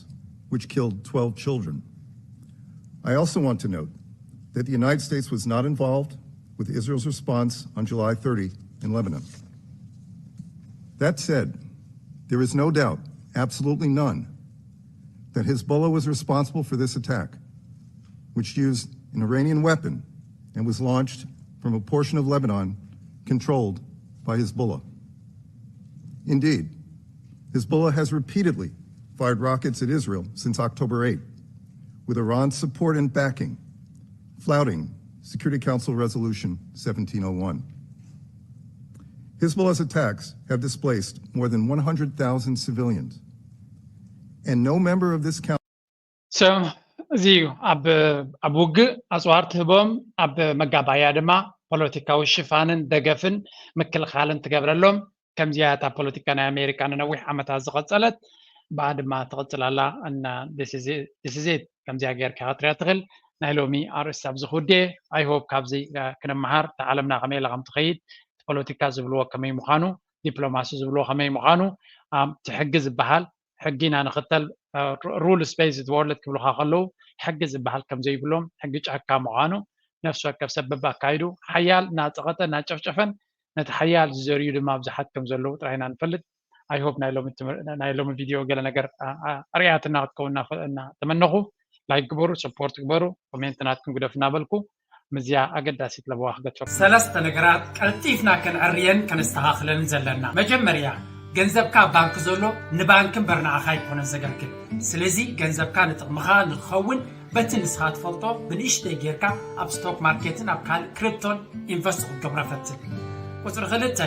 which killed twelve children. I also want to note that the United States was not involved with Israel's response on July thirty in Lebanon. That said, there is no doubt, absolutely none, that Hezbollah was responsible for this attack, which used an Iranian weapon and was launched from a portion of Lebanon controlled by Hezbollah. Indeed, Hezbollah has repeatedly fired rockets at Israel since October eighth, with Iran's support and backing, flouting Security Council Resolution seventeen oh one. Hezbollah's attacks have displaced more than one hundred thousand civilians, and no member of this council So እዚ እዩ ኣብ ኣብ ውግእ ኣፅዋር ትህቦም፣ ኣብ መጋባያ ድማ ፖለቲካዊ ሽፋንን ደገፍን ምክልኻልን ትገብረሎም። ከምዚያ እታ ፖለቲካ ናይ ኣሜሪካ ንነዊሕ ዓመታት ዝቐፀለት ብኣ ድማ ትቕፅል ኣላ። እና this is it፣ ከምዚያ ጌርካ ክትሪኣ ትኽእል። ናይ ሎሚ ኣርእስቲ ኣብዚ ክውድእ። I hope ካብዚ እ፣ ክንመሃር፣ እታ ዓለምና ከመይ ኢላ ከም ትኸይድ፣ እቲ ፖለቲካ ዝብልዎ ከመይ ምዃኑ፣ ዲፕሎማሲ ዝብልዎ ከመይ ምዃኑ፣ ኣም፣ እቲ ሕጊ ዝበሃል ሕጊ ኢና ንኽተል፣ እ፣ rules based world ክብሉኻ ከለዉ፣ ሕጊ ዝበሃል ከም ዘይብሎም፣ ሕጊ ጫካ ምዃኑ፣ ነፍሲ ወከፍ ሰብ በብኣካይዱ ሓያል እናፀቐጠ እናጨፍጨፈን ነቲ ሓያል ዝዘርዩ ድማ ብዙሓት ከም ዘለዉ ጥራይ ኢና ንፈልጥ። I hope ናይ ሎሚ ትምህር-፣ ናይ ሎሚ ቪድዮ ገለ ነገር ኣ-፣ ኣ-፣ ኣርእያትና ክትከውን እናፈ-፣ እናተመነኹ፣ ላይክ ግበሩ፣ ሰፖርት ግበሩ፣ ኮሜንት ናትኩም ግደፉ እናበልኩ፣ ምስዚኣ ኣገዳሲት ለበዋ ክገድፈኩም። ሰለስተ ነገራት ቀልጢፍና ከነዕርየን ከነስተኻኽለን ዘለና። መጀመርያ፣ ገንዘብካ ኣብ ባንክ ዘሎ ንባንክ እምበር ንዓኻ ኣይኮነን ዘገልግል። ስለዚ ገንዘብካ ንጥቕምኻ ንክኸውን በቲ ንስኻ ትፈልጦ ብንእሽተይ ጌርካ ኣብ ስቶክ ማርኬትን ኣብ ካልእ ክሪፕቶን ኢንቨስት ክትገብሮ ፈትን። ቁፅሪ ክልተ፣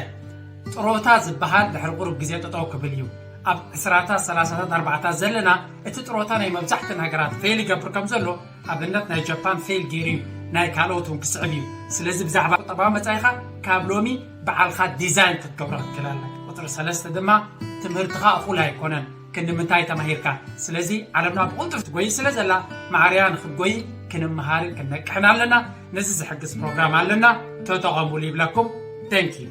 ጥሮታ ዝበሃል ድሕሪ ቁሩብ ግዜ ጠጠው ክብል እዩ። ኣብ ዕስራታት፣ ሰላሳታት፣ ኣርባዓታት ዘለና እቲ ጥሮታ ናይ መብዛሕትእን ሃገራት ፌል ይገብር ከም ዘሎ ኣብነት ናይ ጃፓን ፌል ገይሩ እዩ፣ ናይ ካልኦት እውን ክስዕብ እዩ። ስለዚ ብዛዕባ ቁጠባዊ መጻኢኻ ካብ ሎሚ በዓልኻ ዲዛይን ክትገብሮ ክትክእል ኣለካ። ቁፅሪ ሰለስተ ድማ ትምህርትኻ እኹል ኣይኮነን። ክንዲ ምንታይ ተማሂርካ? ስለዚ ዓለምና ብቕልጡፍ ትጎይ ስለ ዘላ ማዕርያ ንክትጎይ ክንመሃርን ክንነቅሕን ኣለና። ነዚ ዝሕግዝ ፕሮግራም ኣለና፣ ተጠቐሙሉ ይብለኩም። Thank you።